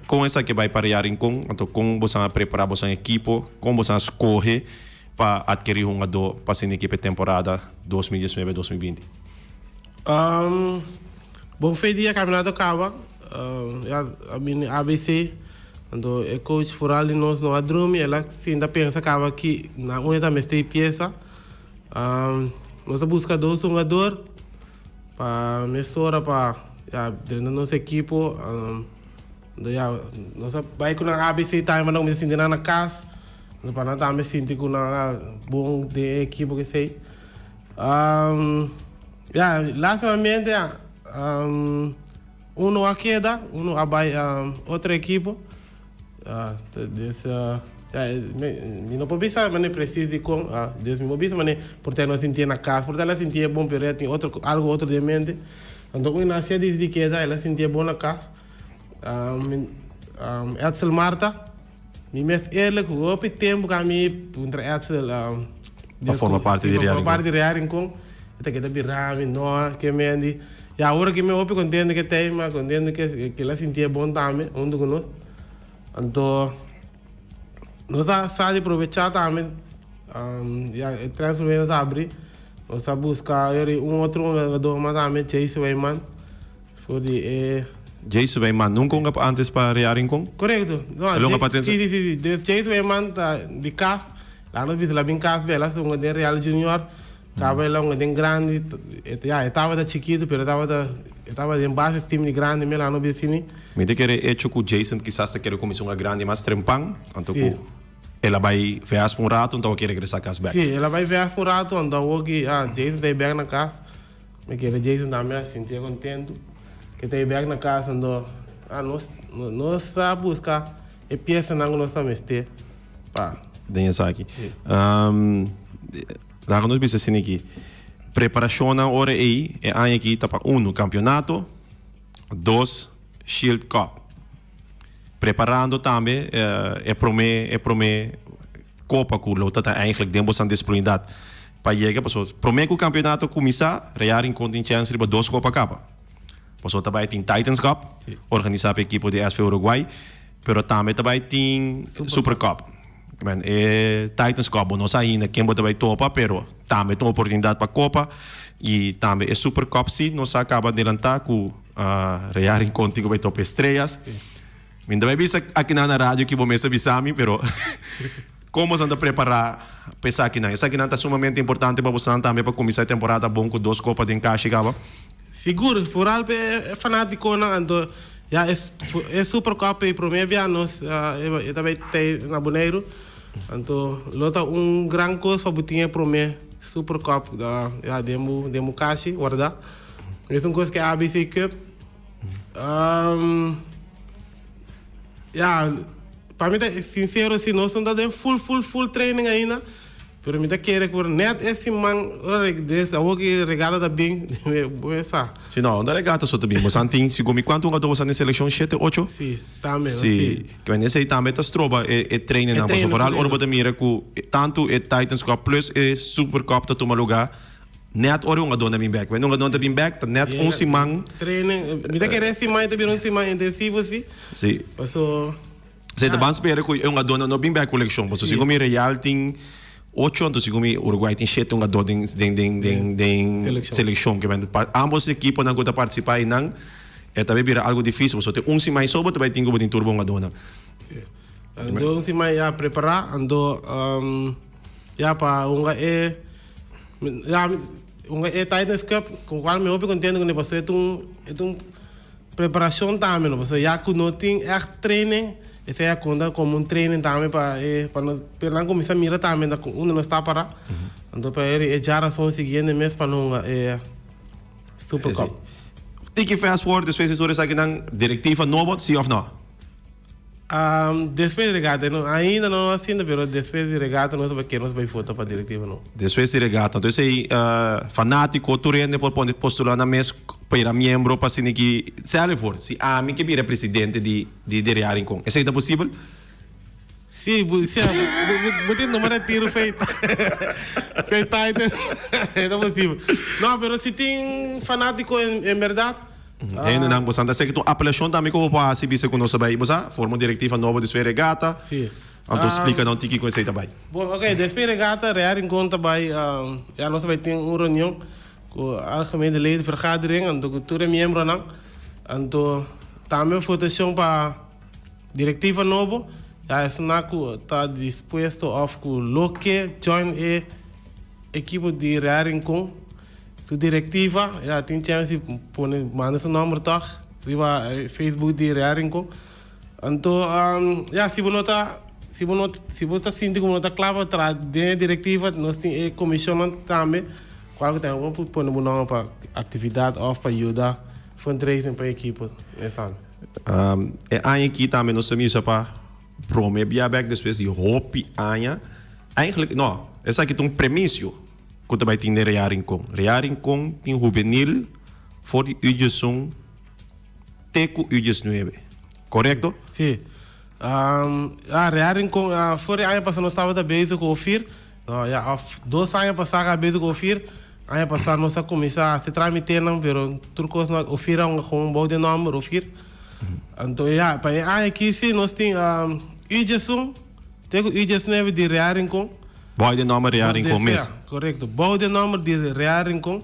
Kon esaki a bai pa Real Rincon? Anto kon bosan a prepará bosan ekipo? Kon bosan a skohe pa atkerí hungadó pa asina ekipo e temporada 2019, 2020? Bon fe dia kampionato kaba, ya a bini ABC, anto e coach foral di nos no a drumi, el a sinta pensa kaba ki na unda ta mester e piesa. Nos a buska dos hungador pa mesora pa ya drenta nos ekipo. Anto ya nos a bai ku nan ABC tambe pa nan kuminsá sinti nan na kas, anto pa nan tambe sinti ku nan a bon den e ekipo kesei. Ya, lastimamente uno a keda, uno a bai otro ekipo. Dus ya, mi no por bisa manera presis dikon, dus mi por bisa manera por ta e no sintié na kas, por ta el a sintié bon pero el a tin otro algo otro den mente. Anto un a siña disidi keda, el a sintié bon na kas. Edsel Marta, mi mes eerlijk hopi tempu ku ami puntra Edsel Pa forma parti di Real Rincon. Pa forma parti di Real Rincon, e ta keda bira mi, no, ke mendi. Ya awor aki mi hopi kontento ke tei, mi kontento ke el a sintié bon tambe huntu ku nos. Anto nos a sa di probechá tambe, ya e transfer window ta abrí, nos a buska un otro hungador mas tambe, Chase Wijman. For di e. Jason Wijman nunca hunga antes pa Real Rincon? Correcto. No, El hunga pa Sí, sí, sí, sí. Jason Wijman ta di cas. Laat nos bisa, el a bin cas bel, el a hunga den Real Junior. Caba el a hunga den grandi. Ya, e tabata chikito, pero e tabata, e tabata den basis team di grandi mes, laat nos bisa asini. Mi ta kere hecho cu Jason kisas ta kere cuminsa hunga grandi mas trempan, anto cu el a bay VS pa un rato, anto awor kier regresa cas bek. Sí, el a bay VS pa un rato, anto awor ki, ah, Jason ta bek na cas. Mi kere Jason tambe a sintié kontentu ke ta e bèk na kas anto a nos nos a buska e piesanan ku nos ta mester pa. Den esaki. Laga nos bisa asina aki, preparashonnan ora ei e aña aki ta pa unu kampionato, dos Shield Cup. Preparando tambe e prome e prome kopa ku lo ta ta eigenlijk den boso disponibilidat pa yega paso prome ku kampionato kuminsá Real Rincon tin chèns riba dos kopa kaba. Paso ta bai tin Titans Cup organisá pa ekipo di SV Uruguay pero tambe ta bai tin Super Cup. Men e Titans Cup bo no sa ainda ken bo ta bai topa pero tambe ta un oportunidat pa kopa i tambe e Super Cup si nos a kaba adelantá ku Real Rincon tin ku bai topa Estrellas. Mi no ta bai bisa akinan na radio ki bo mes a bisa mi, pero kon boso ta prepará pa esakinan? Esakinan ta sumamente importante pa bosonan tambe pa kuminsá e temporada bon ku dos kopa den kashi kaba. Sigur, foral pa e fanátikonan, anto ya e Super Cup ei promé bia nos e ta bai tei na Boneiru, anto lo ta un gran kos pa bo tin e promé Super Cup ya den bo den bo kashi wardá. Mesun kos ku e ABC Cup. Ya, pa mi ta sincero si nos no ta den full full full training ainda, pero mi ta kere ku net e siman ora des awor ki regata ta bin, bo e sa. Si no, unda regata so ta bin? Bosan tin segun mi kuantu hungador bosan den selekshon? Shete, ocho? Si, tambe, si. Si, kimen esei tambe ta stroba e trainingnan, pasobra vooral ora bo ta mira ku tantu e Titans Cup plus e Super Cup ta tuma luga. Net ora e hungadónan bin bek. Wen e hungadónan ta bin bek, ta net un siman. Training, mi ta kere e siman ta bira un siman intensivo si. Si. Paso. Si, ta ban spera ku e hungadónan no bin bek ku lekshon. Paso segun mi Real tin ocho, anto segun mi Uruguay tin shete hungadó den den den den den selekshon. Ke men pa ambos ekiponan ku ta partisipá einan e ta bai bira algu difísil. Paso te un siman so bo ta bai tin ku bo tin tur bo hungadónan. Si. Anto un siman ya prepará, anto ya pa hunga e. Ya, un e Titans Cup, con cual mi hopi contento con pasobra e ta un, e ta un preparacion tambe, no? Pasobra ya cu no tin echt training, esey a conta como un training tambe pa e, pa no, pa nan cuminsa mira tambe na unda nos ta para. Anto pa e djarason siguiente mes pa no hunga e Super Cup. Tiki fast forward despues di tur esakinan, directiva nobo, si of no? Despues di regata, no, ainda no haciendo, pero despues di regata nos ta kere nos bai vota pa directiva no. Despues di regata, entonces ey fanatico tur hende por pone postula nan mes. pa bira miembro pa asina ki sali for si ami ke bira presidente di di di Real Rincon esei ta posibel? Si, bo si bo tin numero di tiro fei fei title e ta posibel. No, pero si tin fanatico en en berdad. Hendenan bo sa ta esaki ta un apelashon tambe ku bo por hasi bisa ku nos ta bai bo sa forma un direktiva nobo despues regata. Si. Anto splika nan tiki kon esei ta bai. Bon, ok, despues regata Real Rincon ta bai ya nos ta bai tin un reunion ku algemene ledenvergadering anto ku tur e miembronan anto tambe votashon pa direktiva nobo ya esnan ku ta dispuesto òf ku lo ke join e ekipo di Real Rincon su direktiva ya tin chèns di pone manda su nòmber tòg riba Facebook di Real Rincon. Anto, ya, si bo no ta, si bo no, si bo ta sinti ku bo no ta kla pa traha den e direktiva, nos tin e komishonnan tambe, kual ku ta bo por pone bo nòmber pa aktividat òf pa yuda fundraising pa e ekipo esnan. E aña aki tambe nos ta misa pa prome bia bèk despues di hopi aña. Eigenlijk, no, esaki ta un premisio ku ta bai tin den Real Rincon. Real Rincon tin hubenil for di Ujesun. te ku u diesnuebe. Korekto? Sí. Ya, Real Rincon, for di aña pasá nos tabata bezig ku Ofir. No, ya, òf dos aña pasá kaba bezig ku Ofir. Aña pasá nos a kuminsá hasi trámitenan, pero tur kos no, Ofir a hunga gewoon bou di nòmber Ofir. Anto, ya, pa e aña aki sí nos tin u diesun te ku u diesnuebe di Real Rincon. Bou di nòmber Real Rincon mes. Korekto, bou di nòmber di Real Rincon.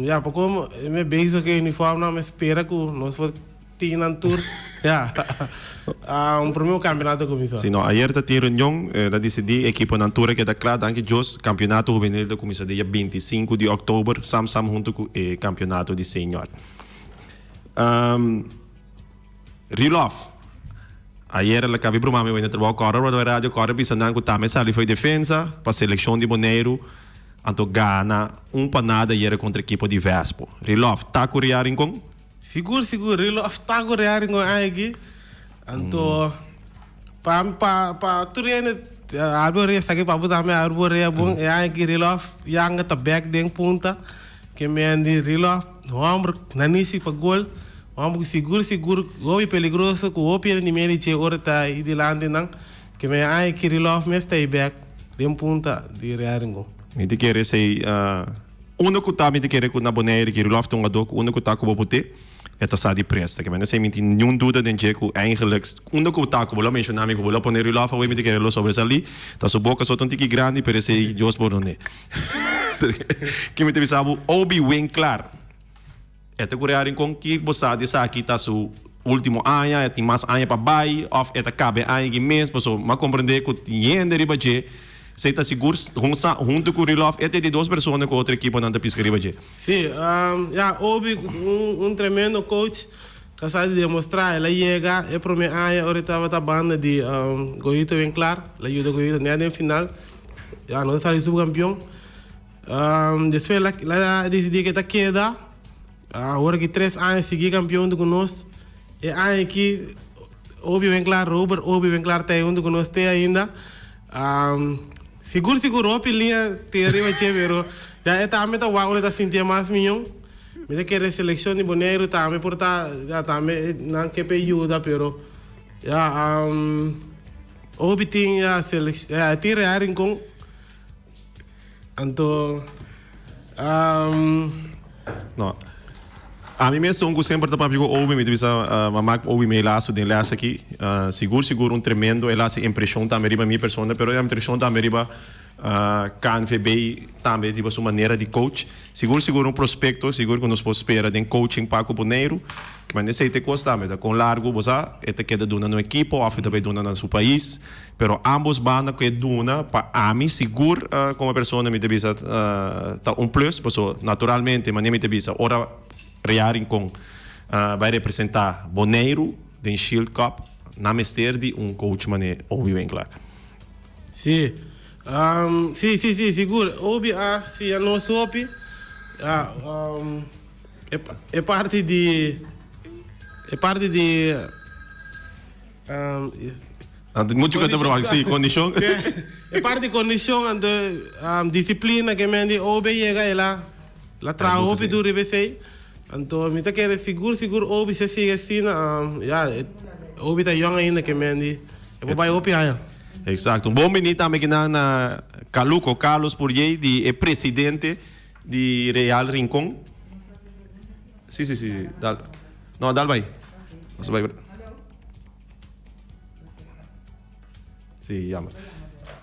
Ya, pa como mi bezig cu e uniformnan, mi spera cu nos por tin nan tur. Ya, un prome campeonato cuminsa. Si no, ayer ta tin reunion, ta dicidi equiponan tur a keda cla, danki Dios, campeonato hubenil ta cuminsa dia 25 di october, sam sam hunto cu e campeonato di senior. Rilof, ayer el a cabi broma mi wende trabao corre ora radio corre bisa nan cu tambe sali fo'i defensa pa seleccion di Boneiru. Anto gana un pa nada yera kontra ekipo di Vespo. Rilof ta ku Rea Rincon? Sigur sigur Rilof ta ku Rea Rincon aigi. Anto pa pa pa tur hende Arbo Rea esaki pa bo tambe Arbo Rea bon e aña aki Rilof yanga ta bek den punta ke men di Rilof homber nanisi pa gol homber ku sigur sigur hopi peligroso ku hopi hende di medi dje ora ta i dilanti nan. Ke me aña Kirilov mes ta ei bek den punta di Real Rincon. Mi ta kere esei unda ku ta mi ta kere ku na Bonaire Kirilov ta un adó ku unda ku ta ku bo por te e ta sa di presta. Ke mende esei mi tin niun duda den dje ku eigenlik unda ku ta ku bo lo menshoná mi ku bo lo pone Rilov awor mi ta kere lo sobresalí. Ta su boka so ta un tiki grandi pero esei Dios pordon'é. Ke mi ta bisa bo Obi Winklaar. E ta ku Real Rincon ki bo sa di esaki ta su ultimo aña, e tin mas aña pa bai of e ta kaba e aña aki mes, pasobra mi a komprende ku tin hende riba dje, esei ta sigur huntu ku Rilov e ta e di dos persona ku otro ekiponan ta piska riba dje. Si, ya Obi un tremendo coach ka sa di demostrá, el a yega e prome aña ora e tabata banda di Goyito Winklaar, el a yuda Goyito net den final, ya nos a sali subkampion. Despues el a disidí ku e ta keda. Awor aki tres aña sigui kampion huntu ku nos. E aña aki Obi Winklaar, Robert Obi Winklaar ta ei huntu ku nos te ainda. Sigur sigur hopi liña tin ariba dje pero ya e tambe ta wak unda e ta sintié mas mion. Mi ta kere selekshon di Boneiru tambe por ta ya tambe nan ke p'e yuda pero ya Obi tin ya selekshon ya tin Real Rincon. Anto, um. No. Ami mes un ku semper ta papia ku Obi, mi ta bisa uh, mama ku Obi mi lazo den les aki. Uh, sigur sigur un tremendo, el hasi impreshon tambe riba mi persona, pero e impreshon tambe riba uh, KNVB tambe riba su manera di coach. Sigur sigur un prospecto, sigur ku nos por spera den coaching pa ku Boneiru. Kiman esei ta e kos tambe, ta kon largu bo sa e ta keda duna na un ekipo òf e ta bai duna na su pais. Pero ambos banda ku e duna pa ami sigur komo persona mi ta bisa ta un plus paso naturalmente manera mi ta bisa ora Real Rincon bai representa Boneiru den Shield Cup nan mester di un coach manera Obi Winklaar. Si, si si si sigur Obi a siña nos hopi e parti di e parti di. Mucho ku ta proba si kondishon. E parti kondishon anto disiplina ke men di OB yega el a traha hopi duru riba esei. Anto mi ta kere sigur sigur Obi si e sigui asina ya Obi ta yong ainda ke men di e por bai hopi aña. Exacto. Un bon bini tambe kinan na Caluco Carlos Purjey di e presidente di Real Rincon. Si si si dal no dal bai. Nos bai. Si jammer.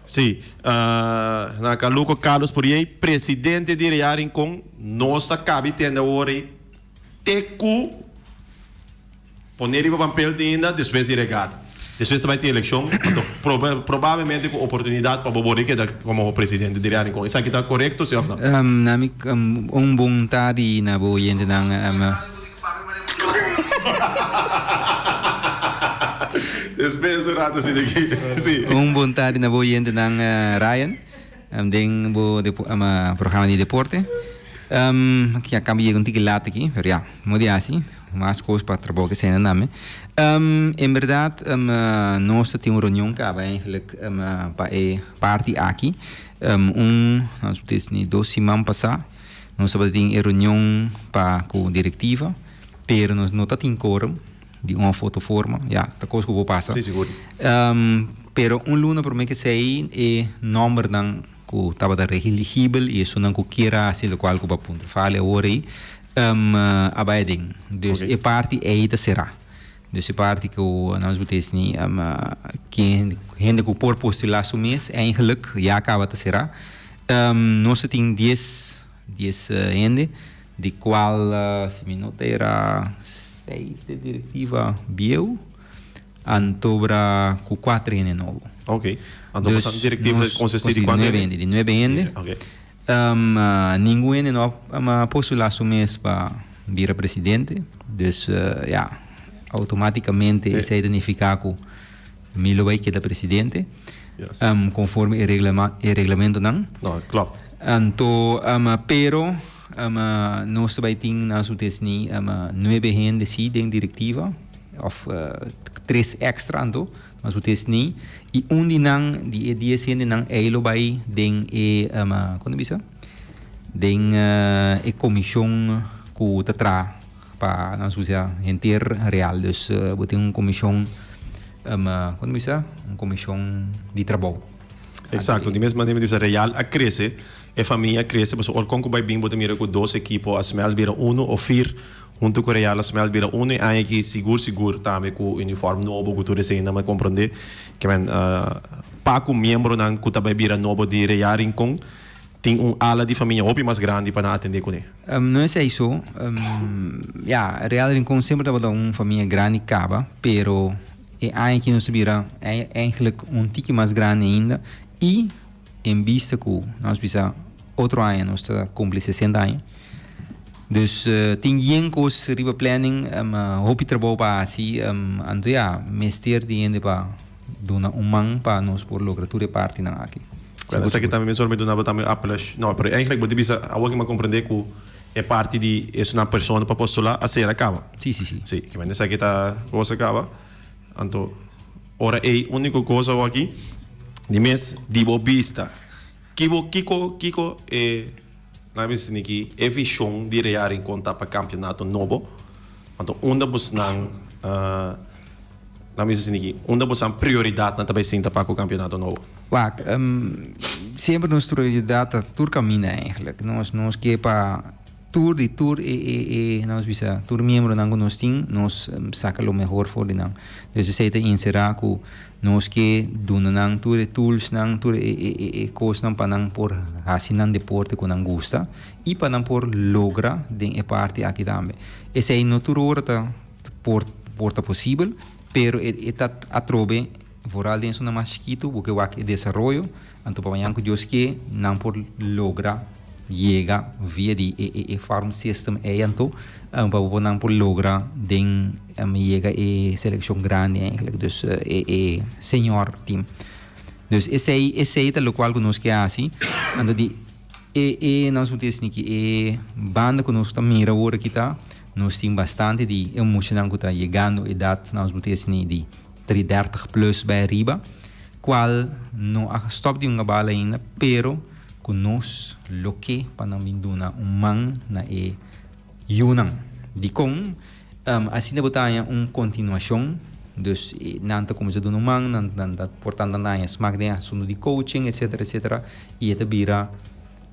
Si na Caluco Carlos Purjey presidente di Real Rincon nos a cabi tende awor ey te cu Pone riba pampel tin ainda despues di regata. Despues ta bai tin elekshon, anto probablemente ku oportunidat pa bo bori keda komo presidente di Real Rincon. Esaki ta korekto si òf no? Na mi un bon tardi na bo oyentenan. Despues un rato si di ki si. Un bon tardi na bo oyentenan Ryan den bo programa di deporte. Ya kaba yega un tiki lat aki pero ya mo di hasi. Mas kos pa trabou ke esei nan dame. En berdad nos ta tin un reunion kaba eigenlijk pa e parti aki. Un, nos ta ni dos siman pasá nos tabata tin e reunion pa ku direktiva, pero nos no ta tin quorum di un of otro forma. Ya, ta kos ku por pasa. Sí, sigur. Pero un luna promé ke esei e nòmbernan ku tabata reeligibel i esunnan ku kier a hasi lokual ku bo a puntra Fali awor ei, a bai aden. Dus e parti ei ta será. Dus e parti ku nos bo ta esni ken hende ku por postulá su mes eigenlijk ya kaba ta será. Nos ta tin dies dies hende di kual si mi no ta era seis di direktiva bieu antobra ku kuater hende nobo. Oké. Anto Dus direktiva nos konsistí di kuantu nuebe hende? hende, di nuebe hende. Oké. Ningun hende no a postula su mes pa bira presidente, dus ya, automaticamente esey ta nifica cu mi lo bay keda presidente, conforme e e reglamentonan. No, klopt. Anto, pero nos ta bay tin na su desni nuebe hende si den directiva, of tres extra anto. Mas bo ta esni i un di nan di e dies hendenan ei lo bai den e kon ta bisa den e komishon ku ta traha pa nan susia henter real dus bo tin un komishon kon ta bisa un komishon di trabou. Eksakto di mes manera mi ta bisa real a krese e famia a krese pasobra ora kon ku bai bin bo ta mira ku dos ekipo a smèlt bira uno o fir Hunto ku Real a smelt bira uno e aña aki sigur sigur tambe ku uniform nobo ku tur eseinan mi a komprende ke men pa ku miembronan ku ta bai bira nobo di Real Rincon tin un ala di famia hopi mas grandi pa nan atende kuné. No esei so, ya Real Rincon semper tabata un famia grandi kaba pero e aña aki nos ta bira eigenlijk un tiki mas grandi ainda i en bista ku nos bisa otro aña nos ta kumpli sesenta aña. Dus tin yen kos riba planning, hopi trabou pa hasi, anto ya mester di hende pa duna un man pa nos por logra tur e partinan aki. Bueno, esaki tambe mesora mi duna bo tambe apelash, no, pero eigenlijk bo ta bisa awor ki mi a comprende ku e parti di esunnan persona pa postula a sera kaba. Si, si, si. Si, ki mende esaki ta cosa kaba, anto ora ey uniko kos awor aki di mes di bo bista kibo kiko kiko e Nan bisa niki e vision di Real Rincon ta pa campeonato nobo. Anto unda bosnan nan bisa niki unda bosnan prioridadnan ta bay sinta pa cu campeonato nobo? Wak, semper nos prioridad ta tur caminda eigenlijk. Nos nos ke pa tur di tur e e e nos bisa tur miembronan cu nos tin nos saca lo mehor for di nan. Dus esey ta encera cu Nos ke duna nan tur e toolsnan, tur e e kosnan pa nan por hasi nan deporte ku nan gusta i pa nan por logra den e parti aki tambe. Esei no tur ora ta por por ta posibel, pero e e ta atrobe vooral den esunnan mas chikitu bo ke wak e desaroyo. Anto pa mañan ku Dios ke nan por logra yega via di e e e farm system ei anto pa bo nan por logra den yega e selekshon grandi eigenlijk dus e e senior team. Dus esei esei ta lokual ku nos ke hasi anto di e e nos por tin esaki e banda ku nos ta mira awor aki ta nos tin bastante di e muchanan ku ta yegando edat nos por tin esaki di tridertig plus bai ariba. Cual no a stop di hunga bala ainda pero cu nos lo ke pa nan bin duna un man na e yunan. Dikon? Asina bo ta haña un kontinuashon, dus nan ta kuminsá duna un man, nan nan ta por tantu nan ta haña smak den e asuntu di coaching etsetera etsetera i e ta bira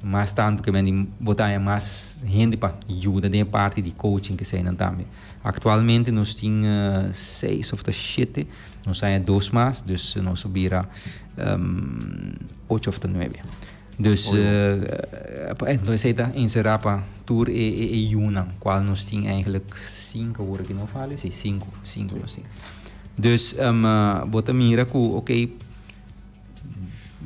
mas tantu ke men bo ta haña mas hende pa yuda den e parti di coaching keseinan tambe. Aktualmente nos tin seis òf ta shete, nos haña dos mas, dus nos a bira ocho òf ta nuebe. Dus enton esei ta enserá pa tur e e yunan kual nos tin eigenlijk sinku awor aki no fale si sinku sinku nos tin. Dus bo ta mira ku oke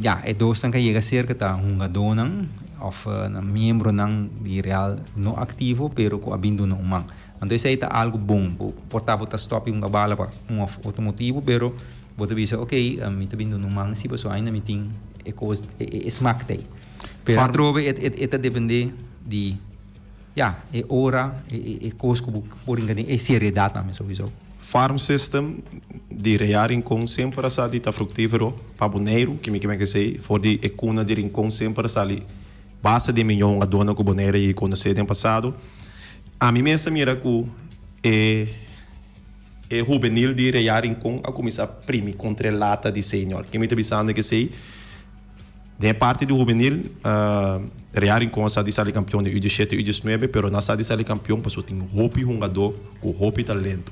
ya e dosnan ku a yega serka ta hungadónan òf miembronan di Real no aktivo pero ku a bin duna un man. Anto esei ta algu bon bo por ta bo ta stòp di hunga bala pa un òf otro motibu pero Bo ta bisa, ok, mi ta bin duna un man si pasobra ainda mi tin e kos, e smak ta ei. Pero atrobe e ta depende di, ya, e ora, e kos ku bo por hinka den, e seriedat tambe souiso. Farm system di Real Rincon semper a sa di ta fructifero pa Boneiru, kimi kimen ke sei, for di e kuna di Rincon semper a sali basta di e miyon adorno ku Boneiru a yega konosé den pasado. Ami mes a mira ku e. E hubenil di Real Rincon a kuminsá primi kontra e lata di senior. Ke mi ta bisando kesei, den e parti di hubenil, Real Rincon a sa di sali kampion den U diesshete, U diesnuebe, pero no a sa di sali kampion pasobra tin hopi hungadó ku hopi talento.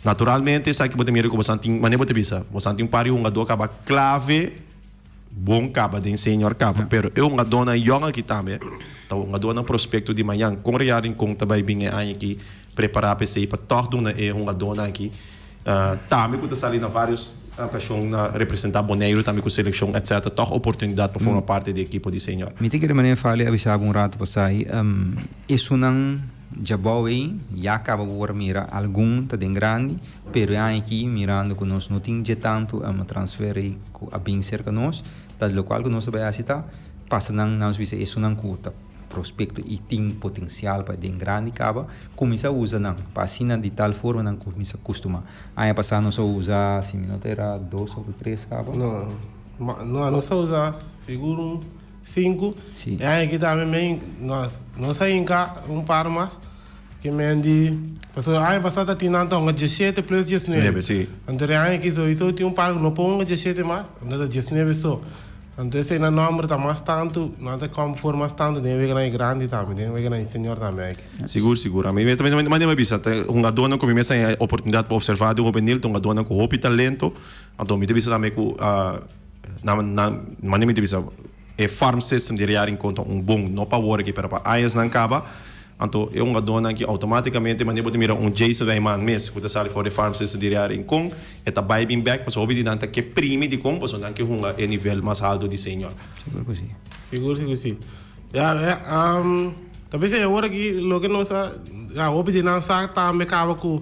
Naturalmente esaki bo ta mira ku bosan tin, manera bo ta bisa, bosan tin un par di hungadó kaba klave bon kaba den senior kaba, pero e hungadónan yòn aki tambe ta hungadónan prospekto di mañan. Kon Real Rincon ta bai bin e aña aki prepará pa esei pa tòg duna e hungadónan aki tambe ku ta sali na vários okashon na representá Boneiru tambe ku selekshon etcetera tòg oportunidat pa forma parti di ekipo di senior. Mi ta kere manera Fali a bisa bo un rato pasá ei, esunnan djabou ei ya kaba bo por a mira algun ta den grandi, pero e aña aki mirando ku nos no tin dje tantu transfer ei ku a bin serka nos, ta lokual ku nos ta bai hasi ta pasa nan, nan bisa esunnan ku ta. prospecto y tin potencial pa den grandi caba, cuminsa usa nan, pa asina di tal forma nan cuminsa custuma. Aña pasa nos a usa, si mi no ta era, dos of tres caba? No, no, nos a usa sigur un cinco. Si. E aña aki tambe men, nos, nos a hinca un par mas, ke men di, pasobra aña pasa ta tin nan ta hunga diesshete plus diesnuebe. Nuebe, si. Anto e aña aki sowiso tin un par ku no por hunga diesshete mas, anto ta diesnuebe so. Anto esei nan nomber ta mas tantu, nan ta kom for mas tantu den e weganan e grandi tambe, den e weganan e senior tambe aki. Sigur, sigur. Ami mes tambe manda mi bisa, ta hungadónan ku mi mes a oportunidat pa opservá den hubenil, ta hungadónan ku hopi talento. Anto mi ta bisa tambe ku nan, nan, manda mi ta bisa, e farm system di Real Rincon ta un bon, no pa awor aki, pero pa añasnan kaba. Anto e hungadónan aki outomátikamente manera bo ta mira un Jason Wijman mes ku ta sali for di farm system di Real Rincon, e ta bai bin bèk pasobra hopi di nan ta ke primi dikon pasobra nan ke hunga e nivel mas haltu di senior. Sigur ku si. Sigur sigur si. Ya ya ta bisa e ora aki loke nos a ya hopi di nan sa tambe kaba ku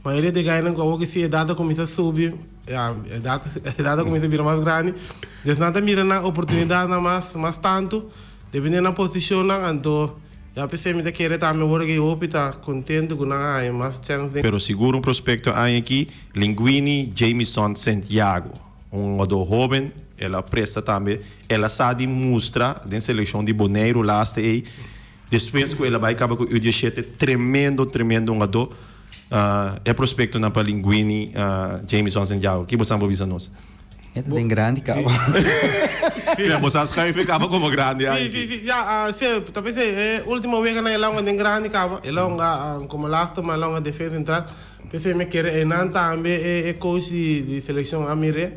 mayoria di e gainan ku awor ki si edat a kuminsá subi ya edat edat a kuminsá bira mas grandi des nan ta mira nan oportunidatnan mas mas tantu depende nan posishonnan anto Ya p'esei mi ta kere tambe ora ku hopi ta kontentu ku nan a haña mas chèns den. Pero sigur un prospecto aña aki, Linguini Jamison Sintjago, un hungador hoben, el a presta tambe, el a sa di mustra den seleccion di Boneiru laatste ey, despues cu el a bay caba cu U diesshete, tremendo, tremendo hungador, e prospectonan pa Linguini Jamison Sintjago, ki bo sa bo bisa nos? E ta den grandi kaba. Sí, bo sa schuif e kaba como grandi Sí, sí, sí. Ya, sí, ta pensé, e último wega nan e longa den grandi kaba. E longa como laatste ma longa defensa central. Pensé mi kere einan tambe e e coach di di seleccion a mir'é.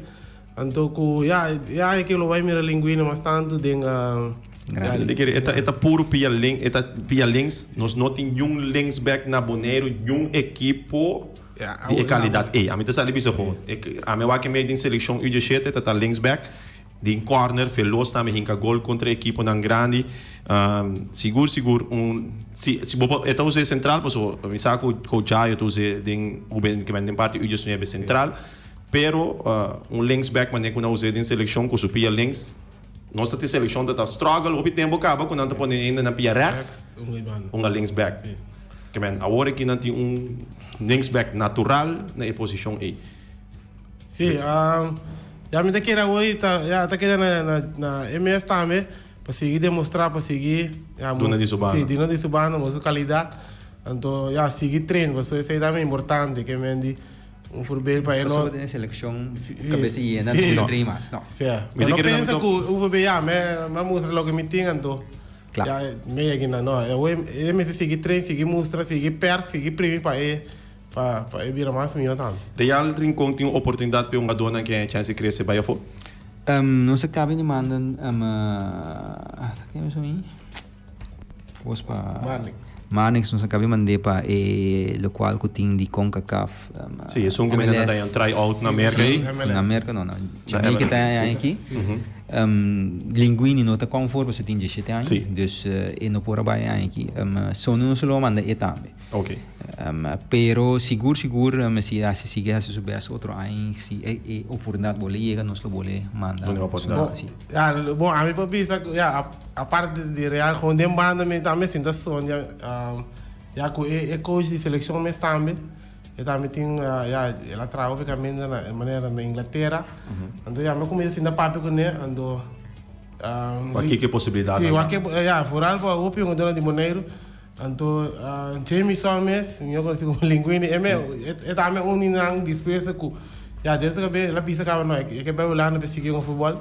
Anto ku ya, ya e ke lo bai mira Linguini mas tantu den Grandi. Mi ta kere e ta e ta puro pia link, e ta pia links. Nos no tin niun linksback na Boneiru, niun ekipo. Di e kalidat ei. Ami ta sali bisa bo, ami a wak e mei den selekshon U diesshete ta ta linksback, den corner, velos tambe hinka gol kontra ekiponan grandi. Sigur sigur un si si bo por e ta us'é sentral pasobra mi sa ku ku Jayo ta us'é den huben ke den parti U diesnuebe sentral, pero un linksback manera ku nan us'é den selekshon ku su pia links, nos ta tin selekshon ta ta struggle hopi tempu kaba ku nan ta pone hende nan pia rechts un a linksback. Ke men awor aki nan tin un linksback natural na e posishon ei. Sí, ya mi ta kere awor i ta ya ta keda na na na e mes tambe pa sigui demostrá pa sigui ya Duna di su banda. Sí, duna di su banda, mostra su kalidat. Anto ya sigui train pasobra esei tambe importante ke men di un voorbeeld pa e no. Pasobra den seleccion cabeza yena si no train mas no. Si. Mi no pensa ku un voorbeeld ya mi a mustra loke mi tin anto ya mi yega na no e mester sigui train sigui mustra sigui pèrs sigui primi pa e pa e bira mas miho tambe. Real Rincon tin un oportunidad pa e hungadornan ke chance di crece bai afo? Nos a caba di manda ken esun ahi? Kos pa Marnix. Marnix nos a caba di mand'e pa e locual cu tin di Concacaf. Si, esun cu mende ta un try out na Merca ei. Na Merca no, na Jamaica ta aki. Linguini no ta conforme pasobra tin diesshete aña. Dus e no por a bai aki. Sono nos lo a manda e tambe. Ok. Pero sigur sigur si e hasi sigui hasi su best otro aña si e e oportunidad bole yega nos lo bole manda Duna oportunidad. Si. Ya bon ami por bisa ku ya aparte di Real gewoon den banda mi tambe sinta soña ya ku e e coach di seleccion mes tambe e tambe tin ya el a traha hopi caminda na manera na Inglatera anto ya mi a cuminsa sinta papia cune anto Wak kiko e posibilidadnan si wak ya vooral pa hopi hungadornan di Boneiru. Anto Jamie Song mes, mi a conoci como Linguini, e me e tambe un di nan dispuesto cu ya den su cabeza el a bisa caba no e ke bay Hulanda pa sigui con futbol.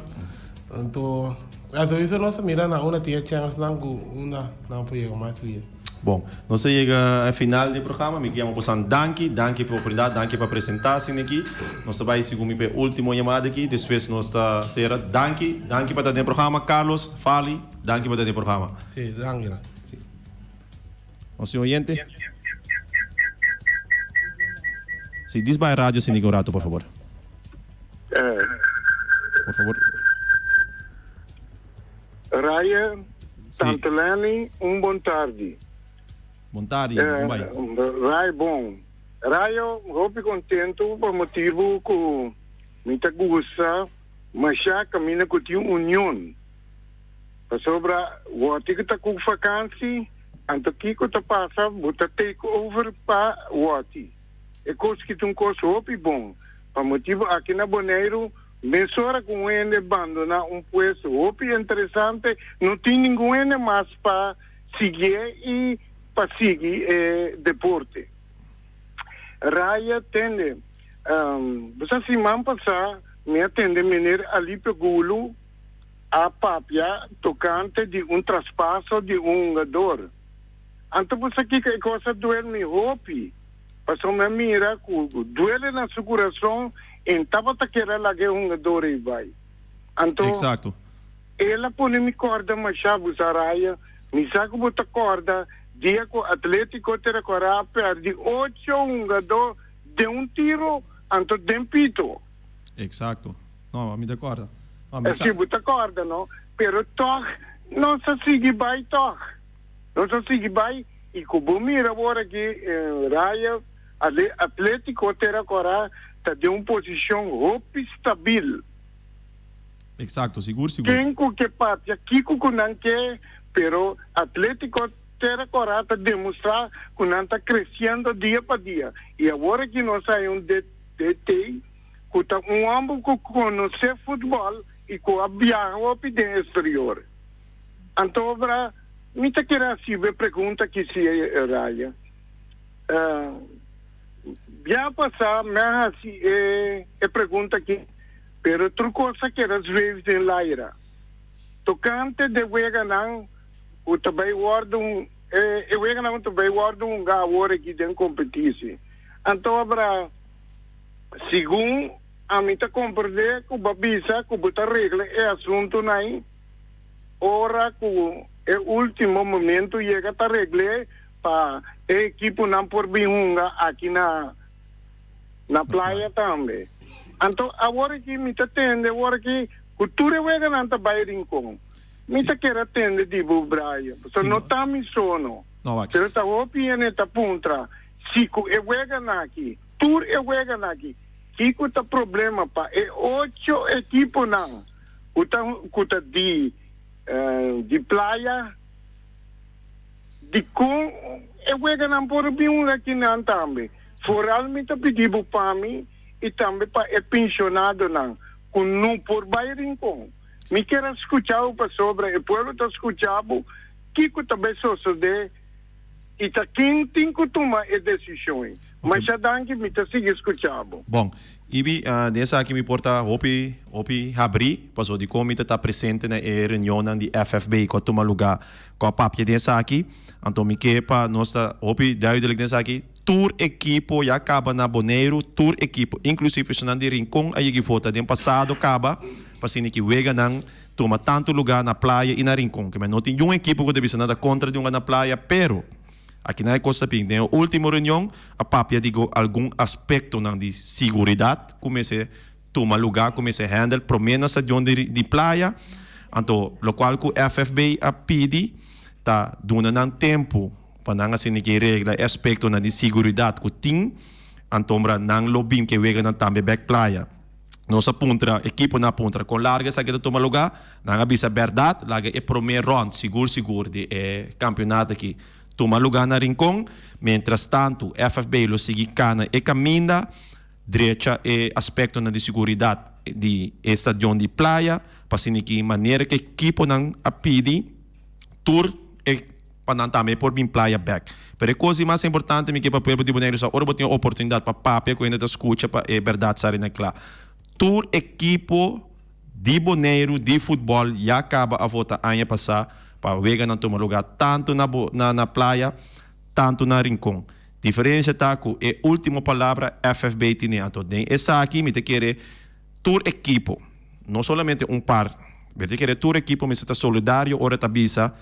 Anto ya souiso nos a mira na unda tin e chance nan cu unda nan por yega mas lier. Bon, nos a yega e final di e programa. Mi ke yama bosan danki, danki pa e oportunidad, danki pa presenta asina aki. Nos ta bay segun mi pa e ultimo yamada aki, despues nos ta sera. Danki, danki pa ta den e programa. Carlos, Farley, danki pa ta den e programa. Si, danki nan. Sí. Nos tin oyente? Sí, dis bai radio sin un rato, por favor. Por favor. Raya, Tante Lenny, un bon tardi. Bon tardi, bon bai. Raya, bon. Raya, hopi contento pa motibo cu mi ta gusta masha caminda cu tin union. Pasobra wòti ku ta ku fakansi, anto kiko ta pasa? Bo ta take over pa wòti. E kos ki ta un kos hopi bon. Pa motibu aki na Boneiru, mesora ku un hende bandoná un puesto hopi interesante, no tin ningun hende mas pa siguié i pa sigui e deporte. Raya tende, bo sa siman pasá mi a tende mener Alipio Gulu, a papia tocante di un traspaso di un hungador. Anto bo sa kico e cos a duel mi hopi, pasobra mi a mira cu duele na su curason en tabata kier a laga e hungador ey bay. Anto Exacto. el a pone mi corda masha, bo sa Raya, mi sa cu bo ta corda dia cu Atletico Teracora a perdi ocho hungador den un tiro, anto den pito. Exacto. No, mi ta corda. No, mi sa. Si bo ta corda, no? Pero toch nos a sigui bai toch. Nos a sigui bai y cu bo mira awor aki Raya Atletico Tera Cora ta den un posicion hopi stabil. Exacto, sigur sigur. Ken cu ke papia kico cu nan ke, pero Atletico Tera Cora ta demostra cu nan ta creciendo dia pa dia. Y awor aki nos hay un DT ku ta un hòmber ku konosé futbòl i ku a biaha hopi den eksterior. Anto obra mi ta kere hasi bo e pregunta aki si Raya. Biaha pasá mi a hasi e pregunta aki pero tur kos a keda zweef den laira. Tokante de weganan ku ta bai wòrdu e weganan ku ta bai wòrdu hungá awor aki den kompetisi. Anto obra. Segun ami ta komprendé ku bo a bisa ku bo ta regla e asuntunan ora ku e último momentu yega ta regl'é pa e ekiponan por bin hunga aki na na playa tambe. Anto awor aki mi ta tende awor aki ku tur e weganan ta bai Rincon. Mi ta kere tende di bo Brian, pasobra no ta mi so no, pero ta hopi hende ta puntra si ku e weganan aki. Tur e weganan aki, kiko ta problema pa e ocho ekiponan ku ta ku ta di di playa? Dikon e weganan por a bin hunga akinan tambe? Foral mi ta pidi bo pa mi i tambe pa e penshonadonan ku no por bai Rincon. Mi kier a skucha bo pasobra e pueblo ta skucha bo kiko ta bai sosode. I ta ken tin ku tuma e desishon ei? Masha danki, mi ta sigui skucha bo. Bon, Ibi, den esaki mi por ta hopi, hopi habrí, pasobra dikon mi ta ta presente na e reunionnan di FFB ku a tuma lugá ku a papia den esaki. Anto mi ke pa nos ta hopi duidelijk den esaki, tur ekipo ya kaba na Boneiru, tur ekipo, inklusief esunnan di Rincon a yegi vota den pasado kaba pa asina ki weganan tuma tantu lugá na Playa i na Rincon. Kimen no tin niun ekipo ku ta bisa nan ta kontra di hunga na Playa, pero aki nan e kos ta bin. Den e último reunion a papia di algun aspektonan di siguridat ku mester tuma lugá, ku mester handle promé na stadion di Playa. Anto lokual ku FFB a pidi ta duna nan tempu pa nan asina ke regla e aspektonan di siguridat ku tin, antombra nan lo bin ke weganan tambe bèk Playa. Nos a puntra, ekiponan a puntra kon largu esaki ta tuma lugá. Nan a bisa bèrdat, laga e promé rònt sigur sigur di e kampionato aki tuma lugá na Rincon. Miéntras tantu FFB lo sigui kana e kaminda, drecha e aspektonan di siguridat di e stadion di Playa pa asina ki manera ku ekiponan a pidi tur e pa nan tambe por bin playa bek. Pero e kos di mas importante mi ke pa pueblo di Boneiru sa ora bo tin e oportunidat pa papia ku hende ta skucha pa e bèrdat sali na kla. Tur ekipo di Boneiru di futbòl ya kaba a vota aña pasá pa weganan tuma lugá tantu na na na playa tantu na Rincon. Diferensia ta ku e último palabra FFB tine. Anto den esaki mi ta kere tur ekipo, no solamente un par, mi ta kere tur ekipo mester ta solidario ora ta bisa,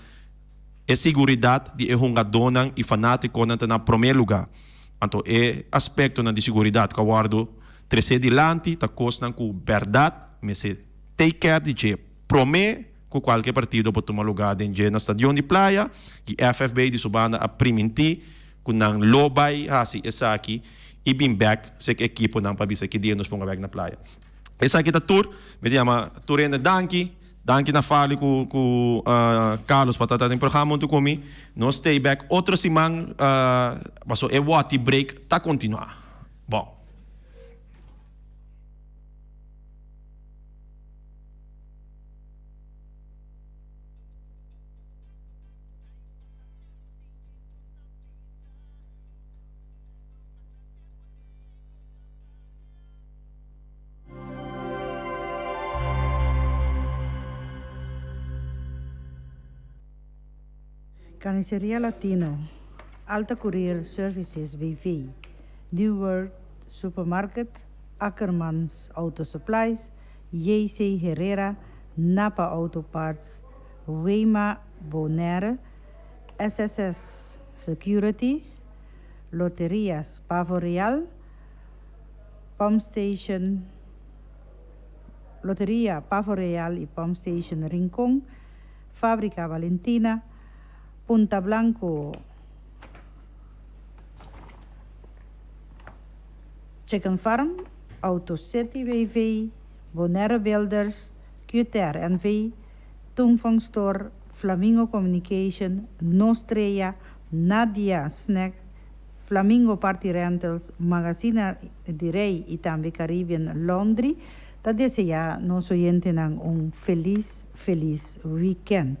E siguridat di e hungadónan i fanátikonan ta na promé lugá. Anto e aspektonan di siguridat ku a wòrdu tresé dilanti ta kosnan ku bèrdat mester take care di dje promé ku kualke partido por tuma lugá den dje na stadion di Playa i FFB di su banda a primintí ku nan lo bai hasi esaki i bin bèk sek ekiponan pa bisa ki dia nos ponga bèk na Playa. Esaki ta tur. Mi ta yama tur hende danki. Danki na Farley ku ku Carlos pa ta ta den programa huntu ku mi. Nos stay back otro siman paso e wòti break ta kontinuá. Bon. Carniceria Latino, Alta Courier Services BV, New World Supermarket, Ackermans Auto Supplies, JC Herrera, Napa Auto Parts, Wema Bonaire, SSS Security, Loterias Pavo Real, Pump Station, Loteria Pavo Real y Pump Station Rincon, Fabrica Valentina, Punta Blanco Chicken Farm, Auto City BV, Bonaire Builders, QTR NV, Tung Fong Store, Flamingo Communication, Nostrea, Nadia Snack, Flamingo Party Rentals, Magazina di Rey y tambe Caribbean Laundry ta desea nos oyentenan un feliz feliz weekend.